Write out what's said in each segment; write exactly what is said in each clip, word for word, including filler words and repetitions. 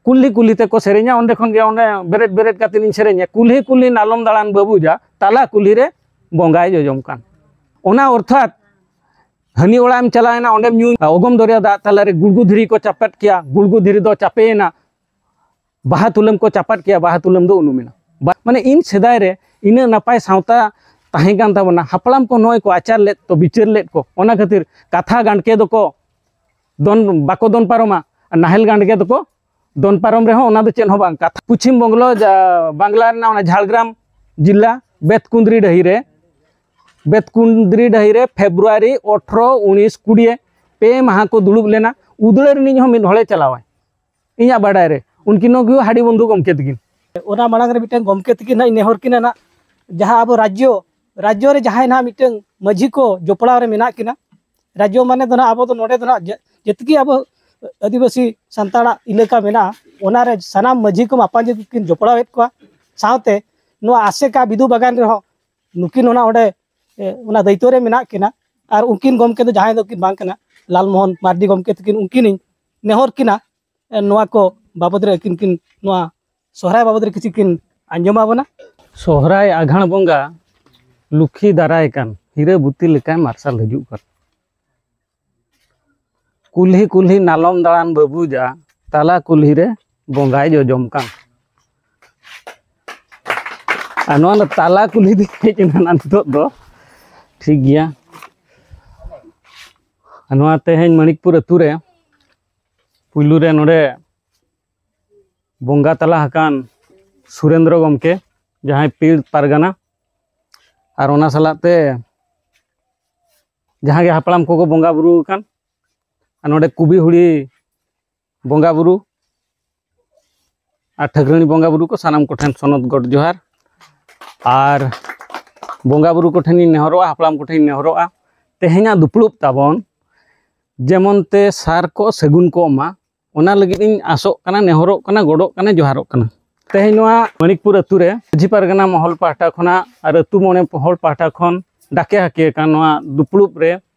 ᱠᱩᱞᱦᱤ ᱠᱩᱞᱦᱤ ᱛᱮᱠᱚ ᱥᱮᱨᱮᱧᱟ, ᱚᱸᱰᱮ ᱠᱷᱚᱱ ᱜᱮ ᱚᱸᱰᱮ ᱵᱮᱨᱮᱫ ᱵᱮᱨᱮᱫ ᱠᱟᱛᱮ ᱤᱧ ᱥᱮᱨᱮᱧᱟ, "ᱠᱩᱞᱦᱤ ᱠᱩᱞᱦᱤ ᱱᱟᱞᱚᱢ ᱫᱟᱬᱟᱱ ᱵᱟᱹᱵᱩ ᱡᱟ, ᱛᱟᱞᱟ ᱠᱩᱞᱦᱤ ᱨᱮ ᱵᱚᱸᱜᱟᱭ ᱡᱚᱡᱚᱢ ᱠᱟᱱ᱾" ᱚᱱᱟ ᱚᱨᱛᱷᱟᱛ ᱦᱟᱹᱱᱤ ᱚᱲᱟᱜ ᱮᱢ ᱪᱟᱞᱟᱣᱮᱱᱟ, ᱚᱸᱰᱮᱢ ᱧᱩ, ᱚᱜᱚᱢ ᱫᱚᱨᱭᱟ ᱫᱟᱜ ᱛᱟᱞᱟᱨᱮ ᱜᱩᱲᱜᱩ ᱫᱷᱤᱨᱤ ᱠᱚ ᱪᱟᱯᱟᱫ ᱠᱮᱭᱟ, ᱜᱩᱲᱜᱩ ᱫᱷᱤᱨᱤ ᱫᱚ ᱪᱟᱯᱮᱭᱮᱱᱟ, ᱵᱟᱦᱟ ᱛᱩᱞᱟᱹᱢ ᱠᱚ ᱪᱟᱯᱟᱫ ᱠᱮᱭᱟ, ᱵᱟᱦᱟ ᱛᱩᱞᱟᱹᱢ ᱫᱚ ᱩᱱᱩᱢᱮᱱᱟ᱾ ᱵᱟ-, ᱢᱟᱱᱮ ᱤᱧ ᱥᱮᱫᱟᱭ ᱨᱮ ᱤᱱᱟᱹᱜ ᱱᱟᱯᱟᱭ ᱥᱟᱶᱛᱟ ᱛᱟᱦᱮᱸ ᱠᱟᱱ ᱛᱟᱵᱚᱱᱟ, ᱦᱟᱯᱲᱟᱢ ᱠᱚ ᱱᱚᱜᱼᱚᱭ ᱠᱚ ᱟᱪᱟᱨ ᱞᱮᱫ ᱠᱚ, ᱵᱤᱪᱟᱹᱨ ᱞᱮᱫ ᱠᱚ, ᱚᱱᱟ ᱠᱷᱟᱹᱛᱤᱨ ᱠᱟᱛᱷᱟ ᱜᱟᱱᱰᱠᱮ ᱫᱚᱠᱚ ᱫᱚᱱ, ᱵᱟᱠᱚ ᱫᱚᱱ ᱯᱟᱨᱚᱢᱟ, ᱟᱨ ᱱᱟᱦᱮᱞ ᱜᱟᱱᱰᱠᱮ ᱫᱚᱠᱚ ᱫᱚᱱ ᱯᱟᱨᱚᱢ ᱨᱮᱦᱚᱸ ᱚᱱᱟ ᱫᱚ ᱪᱮᱫ ᱦᱚᱸ ᱵᱟᱝ᱾ ᱠᱟᱛᱷᱟ ᱯᱚᱪᱷᱤᱢ ᱵᱚᱝᱜᱚ, ᱡᱟ-, ᱵᱟᱝᱞᱟ ᱨᱮᱱᱟᱜ ᱚᱱᱟ ᱡᱷᱟᱲᱜᱨᱟᱢ ᱡᱤᱞᱟ ᱵᱮᱛᱠᱩᱸᱫᱽᱨᱤ ᱰᱟᱹᱦᱤ ᱨᱮ, ᱵᱮᱛᱠᱩᱸᱫᱽᱨᱤ ᱰᱟᱹᱦᱤ ᱨᱮ ᱯᱷᱮᱵᱽᱨᱩᱣᱟᱨᱤ ᱟᱴᱷᱨᱚ ᱩᱱᱤᱥ ᱠᱩᱲᱤ ᱯᱮ ᱢᱟᱦᱟ ᱠᱚ ᱫᱩᱲᱩᱵ ᱞᱮᱱᱟ᱾ ᱩᱫᱽᱲᱟᱹ ᱨᱤᱱᱤᱡ ᱦᱚᱸ ᱢᱤᱫ ᱦᱚᱲᱮ ᱪᱟᱞᱟᱣᱟᱭ, ᱤᱧᱟᱹᱜ ᱵᱟᱰᱟᱭ ᱨᱮ᱾ ᱩᱱᱠᱤᱱ ᱦᱚᱸ ᱦᱟᱹᱰᱤ ᱵᱚᱱᱫᱷᱩ ᱜᱚᱢᱠᱮ ᱛᱟᱹᱠᱤᱱ᱾ ᱚᱱᱟ ᱢᱟᱲᱟᱝ ᱨᱮ ᱢᱤᱫᱴᱮᱱ ᱜᱚᱢᱠᱮ ᱛᱟᱹᱠᱤᱱ ᱦᱟᱸᱜ ᱤᱧ ᱱᱮᱦᱚᱨ ᱠᱤᱱᱟ ᱱᱟᱜ, ᱡᱟᱦᱟᱸ ᱟᱵᱚ ᱨᱟᱡᱽᱡᱚ, ᱨᱟᱡᱽᱡᱚ ᱨᱮ ᱡᱟᱦᱟᱸᱭ ᱱᱟᱜ ᱢᱤᱫᱴᱮᱱ ᱢᱟᱹᱡᱷᱤ ᱠᱚ ᱡᱚᱯᱲᱟᱣ ᱨᱮ ᱢᱮᱱᱟᱜ ᱠᱤᱱᱟ, ᱨᱟᱡᱽᱡᱚ ᱢᱟᱱᱮ ᱫᱚ ᱱᱟᱜ ᱟᱵᱚ ᱫᱚ ᱱᱚᱰᱮ ᱫᱚ ᱱᱟᱜ ᱡᱮ-, ᱡᱮᱛᱠᱤ ᱟᱵᱚ ᱟᱹᱫᱤᱵᱟᱹᱥᱤ ᱥᱟᱱᱛᱟᱲᱟᱜ ᱮᱞᱟᱠᱟ ᱢᱮᱱᱟᱜᱼᱟ, ᱚᱱᱟ ᱨᱮ ᱥᱟᱱᱟᱢ ᱢᱟᱹᱡᱷᱤ ᱠᱚ ᱢᱟᱯᱟᱱᱡᱤ ᱠᱤᱱ ᱡᱚᱯᱲᱟᱣᱮᱫ ᱠᱚᱣᱟ᱾ ᱥᱟᱶᱛᱮ ᱱᱚᱣᱟ ᱟᱥᱮᱠᱟ ᱵᱤᱫᱩ ᱵᱟᱜᱟᱱ ᱨᱮᱦᱚᱸ ᱱᱩᱠᱤᱱ ᱚᱱᱟ ᱚᱸᱰᱮ, ᱮ, ᱚᱱᱟ ᱫᱟᱹᱭᱤᱛᱛᱚ ᱨᱮ ᱢᱮᱱᱟᱜ ᱠᱤᱱᱟ᱾ ᱟᱨ ᱩᱱᱠᱤᱱ ᱜᱚᱢᱠᱮ ᱫᱚ ᱡᱟᱦᱟᱸᱭ ᱫᱚ ᱠᱤᱱ ᱵᱟᱝ ᱠᱟᱱᱟ, ᱞᱟᱞᱢᱳᱦᱚᱱ ᱢᱟᱨᱰᱤ ᱜᱚᱢᱠᱮ ᱛᱟᱹᱠᱤᱱ, ᱩᱱᱠᱤᱱᱤᱧ ᱱᱮᱦᱚᱨ ᱠᱤᱱᱟ, ᱮ, ᱱᱚᱣᱟ ᱠᱚ ᱵᱟᱵᱚᱫ ᱨᱮ ᱟᱹᱠᱤᱱ ᱠᱤᱱ, ᱱᱚᱣᱟ ᱥᱚᱦᱨᱟᱭ ᱵᱟᱵᱚᱫ ᱨᱮ ᱠᱤᱪᱷᱩ ᱠᱤᱱ ᱟᱸᱡᱚᱢ ᱟᱵᱚᱱᱟ᱾ ᱥᱚᱦᱨᱟᱭ ᱟᱜᱷᱟᱬ ᱵᱚᱸᱜᱟ ᱞᱩᱠᱷᱤ ᱫᱟᱨᱟᱭ ᱠᱟᱱ, ᱦᱤᱨᱟᱹ ᱵᱩᱛᱤ ᱞᱮᱠᱟᱭ ᱢᱟᱨᱥᱟᱞ ᱦᱤᱡᱩᱜ ᱠᱟᱱ᱾ ᱠᱩᱞᱦᱤ ᱠᱩᱞᱦᱤ ᱱᱟᱞᱚᱢ ᱫᱟᱬᱟᱱ ᱵᱟᱹᱵᱩ ᱡᱟ, ᱛᱟᱞᱟ ᱠᱩᱞᱦᱤ ᱨᱮ ᱵᱚᱸᱜᱟᱭ ᱡᱚᱡᱚᱢ ᱠᱟᱱ᱾ ᱟᱨ ᱱᱚᱣᱟ ᱫᱚ ᱛᱟᱞᱟ ᱠᱩᱞᱦᱤ ᱛᱮ ᱦᱮᱡ ᱮᱱᱟ ᱱᱤᱛᱚᱜ ᱫᱚ᱾ ᱴᱷᱤᱠ ᱜᱮᱭᱟ᱾ ᱟᱨ ᱱᱚᱣᱟ ᱛᱮᱦᱮᱧ ᱢᱟᱹᱱᱤᱠᱯᱩᱨ ᱟᱹᱛᱩ ᱨᱮ ᱯᱩᱭᱞᱩ ᱨᱮ ᱱᱚᱰᱮ ᱵᱚᱸᱜᱟ ᱛᱟᱞᱟ ᱟᱠᱟᱱ ᱥᱩᱨᱮᱱᱫᱨᱚ ᱜᱚᱢᱠᱮ, ᱡᱟᱦᱟᱸᱭ ᱯᱤᱲ ᱯᱟᱨᱜᱟᱱᱟ, ᱟᱨ ᱚᱱᱟ ᱥᱟᱞᱟᱜ ᱛᱮ ᱡᱟᱦᱟᱸ ᱜᱮ ᱦᱟᱯᱲᱟᱢ ᱠᱚᱠᱚ ᱵᱚᱸᱜᱟ ᱵᱩᱨᱩ ᱟᱠᱟᱱ, ᱟᱨ ᱱᱚᱰᱮ ᱠᱩᱵᱤ ᱦᱩᱲᱤ ᱵᱚᱸᱜᱟ ᱵᱩᱨᱩ ᱟᱨ ᱴᱷᱟᱹᱠᱨᱟᱹᱱᱤ ᱵᱚᱸᱜᱟ ᱵᱩᱨᱩ ᱠᱚ ᱥᱟᱱᱟᱢ ᱠᱚᱴᱷᱮᱱ ᱥᱚᱱᱚᱛ ᱜᱚᱰ ᱡᱚᱦᱟᱨ᱾ ᱟᱨ ᱵᱚᱸᱜᱟ ᱵᱩᱨᱩ ᱠᱚᱴᱷᱮᱱᱤᱧ ᱱᱮᱦᱚᱨᱚᱜᱼᱟ, ᱦᱟᱯᱲᱟᱢ ᱠᱚᱴᱷᱮᱱᱤᱧ ᱱᱮᱦᱚᱨᱚᱜᱼᱟ, ᱛᱮᱦᱮᱧᱟᱜ ᱫᱩᱯᱲᱩᱵ ᱛᱟᱵᱚᱱ ᱡᱮᱢᱚᱱ ᱛᱮ ᱥᱟᱨ ᱠᱚ ᱥᱟᱹᱜᱩᱱ ᱠᱚᱜ ᱢᱟ, ᱚᱱᱟ ᱞᱟᱹᱜᱤᱫ ᱤᱧ ᱟᱥᱚᱜ ᱠᱟᱱᱟ, ᱱᱮᱦᱚᱨᱚᱜ ᱠᱟᱱᱟ, ᱜᱚᱰᱚᱜ ᱠᱟᱱᱟ, ᱡᱚᱦᱟᱨᱚᱜ ᱠᱟᱱᱟ᱾ ᱛᱮᱦᱮᱧ ᱱᱚᱣᱟ ᱢᱟᱹᱱᱤᱠᱯᱩᱨ ᱟᱹᱛᱩ ᱨᱮ ᱢᱟᱹᱡᱷᱤ ᱯᱟᱨᱜᱟᱱᱟ ᱢᱚᱦᱚᱞ ᱯᱟᱦᱴᱟ ᱠᱷᱚᱱᱟᱜ ᱟᱨ ᱟᱹᱛᱩ ᱢᱚᱬᱮ ᱦᱚᱲ ᱯᱟᱦᱴᱟ ᱠᱷᱚᱱ ᱰᱟᱠᱮ ᱦᱟᱠᱮ ᱟᱠᱟᱱ ᱱᱚᱣᱟ ᱫᱩᱯᱲᱩᱵ ᱨᱮ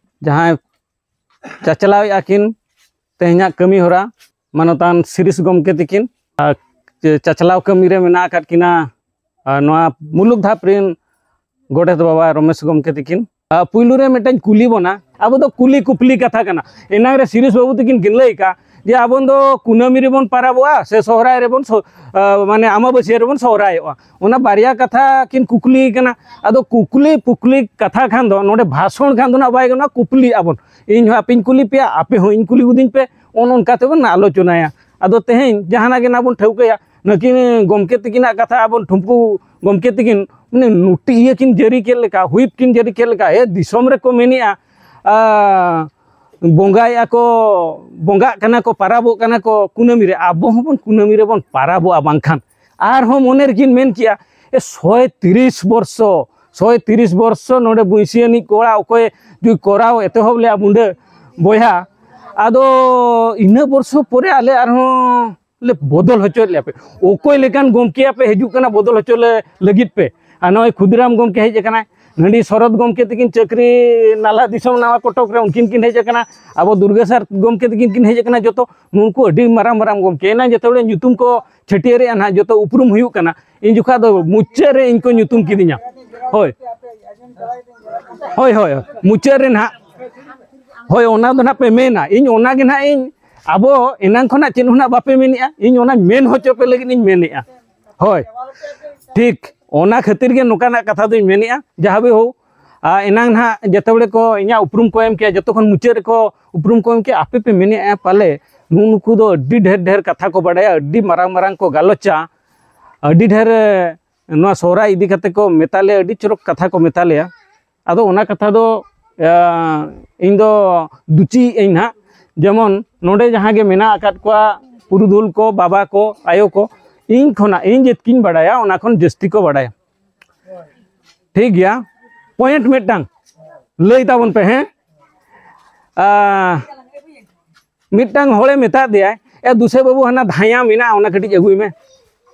ᱡᱟᱦᱟᱸᱭ ᱪᱟᱪᱞᱟᱣᱮᱫᱼᱟ ᱠᱤᱱ ᱛᱮᱦᱮᱧᱟᱜ ᱠᱟᱹᱢᱤ ᱦᱚᱨᱟ, ᱢᱟᱱᱚᱛᱟᱱ ᱥᱤᱨᱤᱥ ᱜᱚᱢᱠᱮ ᱛᱤᱠᱤᱱ, ᱟᱨ ᱪᱟᱪᱞᱟᱣ ᱠᱟᱹᱢᱤ ᱨᱮ ᱢᱮᱱᱟᱜ ᱟᱠᱟᱫ ᱠᱤᱱᱟ, ᱟᱨ ᱱᱚᱣᱟ ᱢᱩᱞᱩᱠ ᱫᱷᱟᱯ ᱨᱮᱱ ᱜᱚᱰᱮᱛ ᱵᱟᱵᱟ ᱨᱚᱢᱮᱥ ᱜᱚᱢᱠᱮ ᱛᱤᱠᱤᱱ᱾ ᱟᱨ ᱯᱩᱭᱞᱩ ᱨᱮ ᱢᱤᱫᱴᱟᱝ ᱠᱩᱞᱤ ᱵᱚᱱᱟ, ᱟᱵᱚ ᱫᱚ ᱠᱩᱞᱤ ᱠᱩᱯᱞᱤ ᱠᱟᱛᱷᱟ ᱠᱟᱱᱟ᱾ ᱮᱱᱟᱝ ᱨᱮ ᱥᱤᱨᱤᱥ ᱵᱟᱹᱵᱩ ᱛᱤᱠᱤᱱ ᱠᱤᱱ ᱞᱟᱹᱭ ᱠᱟᱜ ᱡᱮ ᱟᱵᱚ ᱫᱚ ᱠᱩᱱᱟᱹᱢᱤ ᱨᱮᱵᱚᱱ ᱯᱟᱨᱟᱵᱚᱜᱼᱟ ᱥᱮ ᱥᱚᱦᱨᱟᱭ ᱨᱮᱵᱚᱱ ᱥᱚ-, ᱟᱨ ᱢᱟᱱᱮ ᱟᱢᱟᱵᱟᱹᱥᱭᱟᱹ ᱨᱮᱵᱚᱱ ᱥᱚᱦᱨᱟᱭᱚᱜᱼᱟ᱾ ᱚᱱᱟ ᱵᱟᱨᱭᱟ ᱠᱟᱛᱷᱟ ᱠᱤᱱ ᱠᱩᱠᱞᱤ ᱠᱟᱱᱟ᱾ ᱟᱫᱚ ᱠᱩᱠᱞᱤ ᱯᱩᱠᱞᱤ ᱠᱟᱛᱷᱟ ᱠᱷᱟᱱ ᱫᱚ ᱱᱚᱰᱮ ᱵᱷᱟᱥᱚᱱ ᱠᱷᱟᱱ ᱫᱚ ᱱᱟᱜ ᱵᱟᱭ ᱜᱟᱱᱚᱜᱼᱟ, ᱠᱩᱯᱞᱤ ᱟᱵᱚᱱ᱾ ᱤᱧ ᱦᱚᱸ ᱟᱯᱮᱧ ᱠᱩᱞᱤ ᱯᱮᱭᱟ, ᱟᱯᱮ ᱦᱚᱸ ᱤᱧ ᱠᱩᱞᱤ ᱜᱚᱫᱤᱧ ᱯᱮ, ᱚᱱ ᱚᱱᱠᱟ ᱛᱮᱵᱚᱱ ᱟᱞᱳᱪᱚᱱᱟᱭᱟ᱾ ᱟᱫᱚ ᱛᱮᱦᱮᱧ ᱡᱟᱦᱟᱱᱟᱜ ᱜᱮ ᱱᱟᱜ ᱵᱚᱱ ᱴᱷᱟᱹᱣᱠᱟᱹᱭᱟ, ᱱᱩᱠᱤᱱ ᱜᱚᱢᱠᱮ ᱛᱤᱠᱤᱱᱟᱜ ᱠᱟᱛᱷᱟ ᱟᱵᱚᱱ ᱴᱷᱩᱢᱯᱩ ᱜᱚᱢᱠᱮ ᱛᱤᱠᱤᱱ ᱢᱟᱱᱮ ᱱᱩᱴᱤ ᱤᱭᱟᱹ ᱠᱤᱱ ᱡᱟᱹᱨᱤ ᱠᱮᱫ ᱞᱮᱠᱟ, ᱦᱩᱭᱤᱯ ᱠᱤᱱ ᱡᱟᱹᱨᱤ ᱠᱮᱫ ᱞᱮᱠᱟ, ᱮ ᱫᱤᱥᱚᱢ ᱨᱮᱠᱚ ᱢᱮᱱᱮᱜᱼᱟ, ᱟᱨ ᱵᱚᱸᱜᱟᱭᱮᱜᱼᱟ ᱠᱚ, ᱵᱚᱸᱜᱟᱜ ᱠᱟᱱᱟ ᱠᱚ, ᱯᱟᱨᱟᱵᱚᱜ ᱠᱟᱱᱟ ᱠᱚ ᱠᱩᱱᱟᱹᱢᱤ ᱨᱮ, ᱟᱵᱚ ᱦᱚᱸᱵᱚᱱ ᱠᱩᱱᱟᱹᱢᱤ ᱨᱮᱵᱚᱱ ᱯᱟᱨᱟᱵᱚᱜᱼᱟ᱾ ᱵᱟᱝᱠᱷᱟᱱ ᱟᱨᱦᱚᱸ ᱢᱚᱱᱮ ᱨᱮᱠᱤᱱ ᱢᱮᱱ ᱠᱮᱜᱼᱟ, ᱮ ᱥᱚᱭ ᱛᱤᱨᱤᱥ ᱵᱚᱨᱥᱚ, ᱥᱚᱭ ᱛᱤᱨᱤᱥ ᱵᱚᱨᱥᱚ ᱱᱚᱰᱮ ᱵᱩᱸᱭᱥᱤ ᱟᱹᱱᱤᱡ ᱠᱚᱲᱟ ᱚᱠᱚᱭ ᱡᱩᱫᱤ ᱠᱚᱨᱟᱣ ᱮᱛᱚᱦᱚᱵ ᱞᱮᱜᱼᱟ ᱢᱩᱸᱰᱟᱹ ᱵᱚᱭᱦᱟ, ᱟᱫᱚ ᱤᱱᱟᱹ ᱵᱚᱨᱥᱚ ᱯᱚᱨᱮ ᱟᱞᱮ ᱟᱨᱦᱚᱸ ᱞᱮ ᱵᱚᱫᱚᱞ ᱦᱚᱪᱚᱭᱮᱫ ᱞᱮᱭᱟ ᱯᱮ᱾ ᱚᱠᱚᱭ ᱞᱮᱠᱟᱱ ᱜᱚᱢᱠᱮ ᱟᱯᱮ ᱦᱤᱡᱩᱜ ᱠᱟᱱᱟ ᱵᱚᱫᱚᱞ ᱦᱚᱪᱚ ᱞᱮ ᱞᱟᱹᱜᱤᱫ ᱯᱮ? ᱟᱨ ᱱᱚᱜᱼᱚᱭ ᱠᱷᱩᱫᱤᱨᱟᱢ ᱜᱚᱢᱠᱮ ᱦᱮᱡ ᱟᱠᱟᱱᱟᱭ, ᱱᱟᱹᱰᱤ ᱥᱚᱨᱚᱛ ᱜᱚᱢᱠᱮ ᱛᱤᱠᱤᱱ ᱪᱟᱹᱠᱨᱤ ᱱᱟᱞᱦᱟ ᱫᱤᱥᱚᱢ ᱱᱟᱣᱟ ᱠᱚᱴᱚᱠ ᱨᱮ ᱩᱱᱠᱤᱱ ᱠᱤᱱ ᱦᱮᱡ ᱟᱠᱟᱱᱟ, ᱟᱵᱚ ᱫᱩᱨᱜᱟᱹ ᱥᱟᱨ ᱜᱚᱢᱠᱮ ᱛᱤᱠᱤᱱ ᱠᱤᱱ ᱦᱮᱡ ᱟᱠᱟᱱᱟ᱾ ᱡᱚᱛᱚ ᱱᱩᱠᱩ ᱟᱹᱰᱤ ᱢᱟᱨᱟᱝ ᱢᱟᱨᱟᱝ ᱜᱚᱢᱠᱮ᱾ ᱮᱱᱟᱝ ᱡᱚᱛᱚ ᱦᱚᱲ ᱧᱩᱛᱩᱢ ᱠᱚ ᱪᱷᱟᱹᱴᱭᱟᱹᱨᱮᱜᱼᱟ ᱱᱟᱦᱟᱜ, ᱡᱚᱛᱚ ᱩᱯᱨᱩᱢ ᱦᱩᱭᱩᱜ ᱠᱟᱱᱟ᱾ ᱤᱧ ᱡᱚᱠᱷᱟ ᱫᱚ ᱢᱩᱪᱟᱹᱫ ᱨᱮ ᱤᱧ ᱠᱚ ᱧᱩᱛᱩᱢ ᱠᱤᱫᱤᱧᱟ᱾ ᱦᱳᱭ, ᱦᱳᱭ, ᱦᱳᱭ, ᱦᱳᱭ, ᱢᱩᱪᱟᱹᱫ ᱨᱮ ᱱᱟᱦᱟᱜ, ᱦᱳᱭ, ᱚᱱᱟ ᱫᱚ ᱱᱟᱦᱟᱜ ᱯᱮ ᱢᱮᱱᱟ᱾ ᱤᱧ ᱚᱱᱟ ᱜᱮ ᱱᱟᱦᱟᱜ ᱤᱧ, ᱟᱵᱚ ᱮᱱᱟᱝ ᱠᱷᱚᱱᱟᱜ ᱪᱮᱫ ᱦᱚᱸ ᱱᱟᱦᱟᱜ ᱵᱟᱯᱮ ᱢᱮᱱᱮᱜᱼᱟ, ᱤᱧ ᱚᱱᱟ ᱢᱮᱱ ᱦᱚᱪᱚ ᱯᱮ ᱞᱟᱹᱜᱤᱫ ᱤᱧ ᱢᱮᱱᱮᱜᱼᱟ᱾ ᱦᱳᱭ, ᱴᱷᱤᱠ, ᱚᱱᱟ ᱠᱷᱟᱹᱛᱤᱨ ᱜᱮ ᱱᱚᱝᱠᱟᱱᱟᱜ ᱠᱟᱛᱷᱟ ᱫᱚᱧ ᱢᱮᱱᱮᱜᱼᱟ᱾ ᱡᱟᱦᱟᱸ ᱵᱤ ᱦᱳ, ᱟᱨ ᱮᱱᱟᱝ ᱱᱟᱦᱟᱜ ᱡᱮᱛᱮ ᱵᱮᱲᱮ ᱠᱚ ᱤᱧᱟᱹᱜ ᱩᱯᱨᱩᱢ ᱠᱚ ᱮᱢ ᱠᱮᱜᱼᱟ, ᱡᱚᱛᱚ ᱠᱷᱚᱱ ᱢᱩᱪᱟᱹᱫ ᱨᱮᱠᱚ ᱩᱯᱨᱩᱢ ᱠᱚ ᱮᱢ ᱠᱮᱜᱼᱟ, ᱟᱯᱮ ᱯᱮ ᱢᱮᱱᱮᱜᱼᱟ ᱯᱟᱞᱮ ᱱᱩᱜᱼᱩ ᱱᱩᱠᱩ ᱫᱚ ᱟᱹᱰᱤ ᱰᱷᱮᱨ ᱰᱷᱮᱨ ᱠᱟᱛᱷᱟ ᱠᱚ ᱵᱟᱰᱟᱭᱟ, ᱟᱹᱰᱤ ᱢᱟᱨᱟᱝ ᱢᱟᱨᱟᱝ ᱠᱚ ᱜᱟᱞᱚᱪᱟ, ᱟᱹᱰᱤ ᱰᱷᱮᱨ, ᱮ, ᱱᱚᱣᱟ ᱥᱚᱦᱨᱟᱭ ᱤᱫᱤ ᱠᱟᱛᱮ ᱠᱚ ᱢᱮᱛᱟ ᱞᱮᱭᱟ, ᱟᱹᱰᱤ ᱪᱚᱨᱚᱠ ᱠᱟᱛᱷᱟ ᱠᱚ ᱢᱮᱛᱟ ᱞᱮᱭᱟ᱾ ᱟᱫᱚ ᱚᱱᱟ ᱠᱟᱛᱷᱟ ᱫᱚ, ᱮ, ᱤᱧ ᱫᱚ ᱫᱩᱪᱤᱭᱮᱜ ᱟᱹᱧ ᱱᱟᱦᱟᱜ᱾ ᱡᱮᱢᱚᱱ ᱱᱚᱰᱮ ᱡᱟᱦᱟᱸ ᱜᱮ ᱢᱮᱱᱟᱜ ᱟᱠᱟᱫ ᱠᱚᱣᱟ ᱯᱩᱨᱩᱫᱷᱩᱞ ᱠᱚ, ᱵᱟᱵᱟ ᱠᱚ, ᱟᱭᱳ ᱠᱚ, ᱤᱧ ᱠᱷᱚᱱᱟᱜ, ᱤᱧ ᱡᱮᱛᱠᱤᱧ ᱵᱟᱰᱟᱭᱟ ᱚᱱᱟ ᱠᱷᱚᱱ ᱡᱟᱹᱥᱛᱤ ᱠᱚ ᱵᱟᱰᱟᱭᱟ᱾ ᱴᱷᱤᱠ ᱜᱮᱭᱟ, ᱯᱚᱭᱮᱱᱴ ᱢᱤᱫᱴᱟᱝ ᱞᱟᱹᱭ ᱛᱟᱵᱚᱱ ᱯᱮ, ᱦᱮᱸ? ᱟᱨ ᱢᱤᱫᱴᱟᱝ ᱦᱚᱲᱮ ᱢᱮᱛᱟᱫ ᱫᱮᱭᱟᱭ, "ᱮ ᱫᱩᱥᱮ ᱵᱟᱹᱵᱩ, ᱦᱟᱱᱟ ᱫᱷᱟᱭᱟ ᱢᱮᱱᱟᱜᱼᱟ, ᱚᱱᱟ ᱠᱟᱹᱴᱤᱡ ᱟᱹᱜᱩᱭ ᱢᱮ,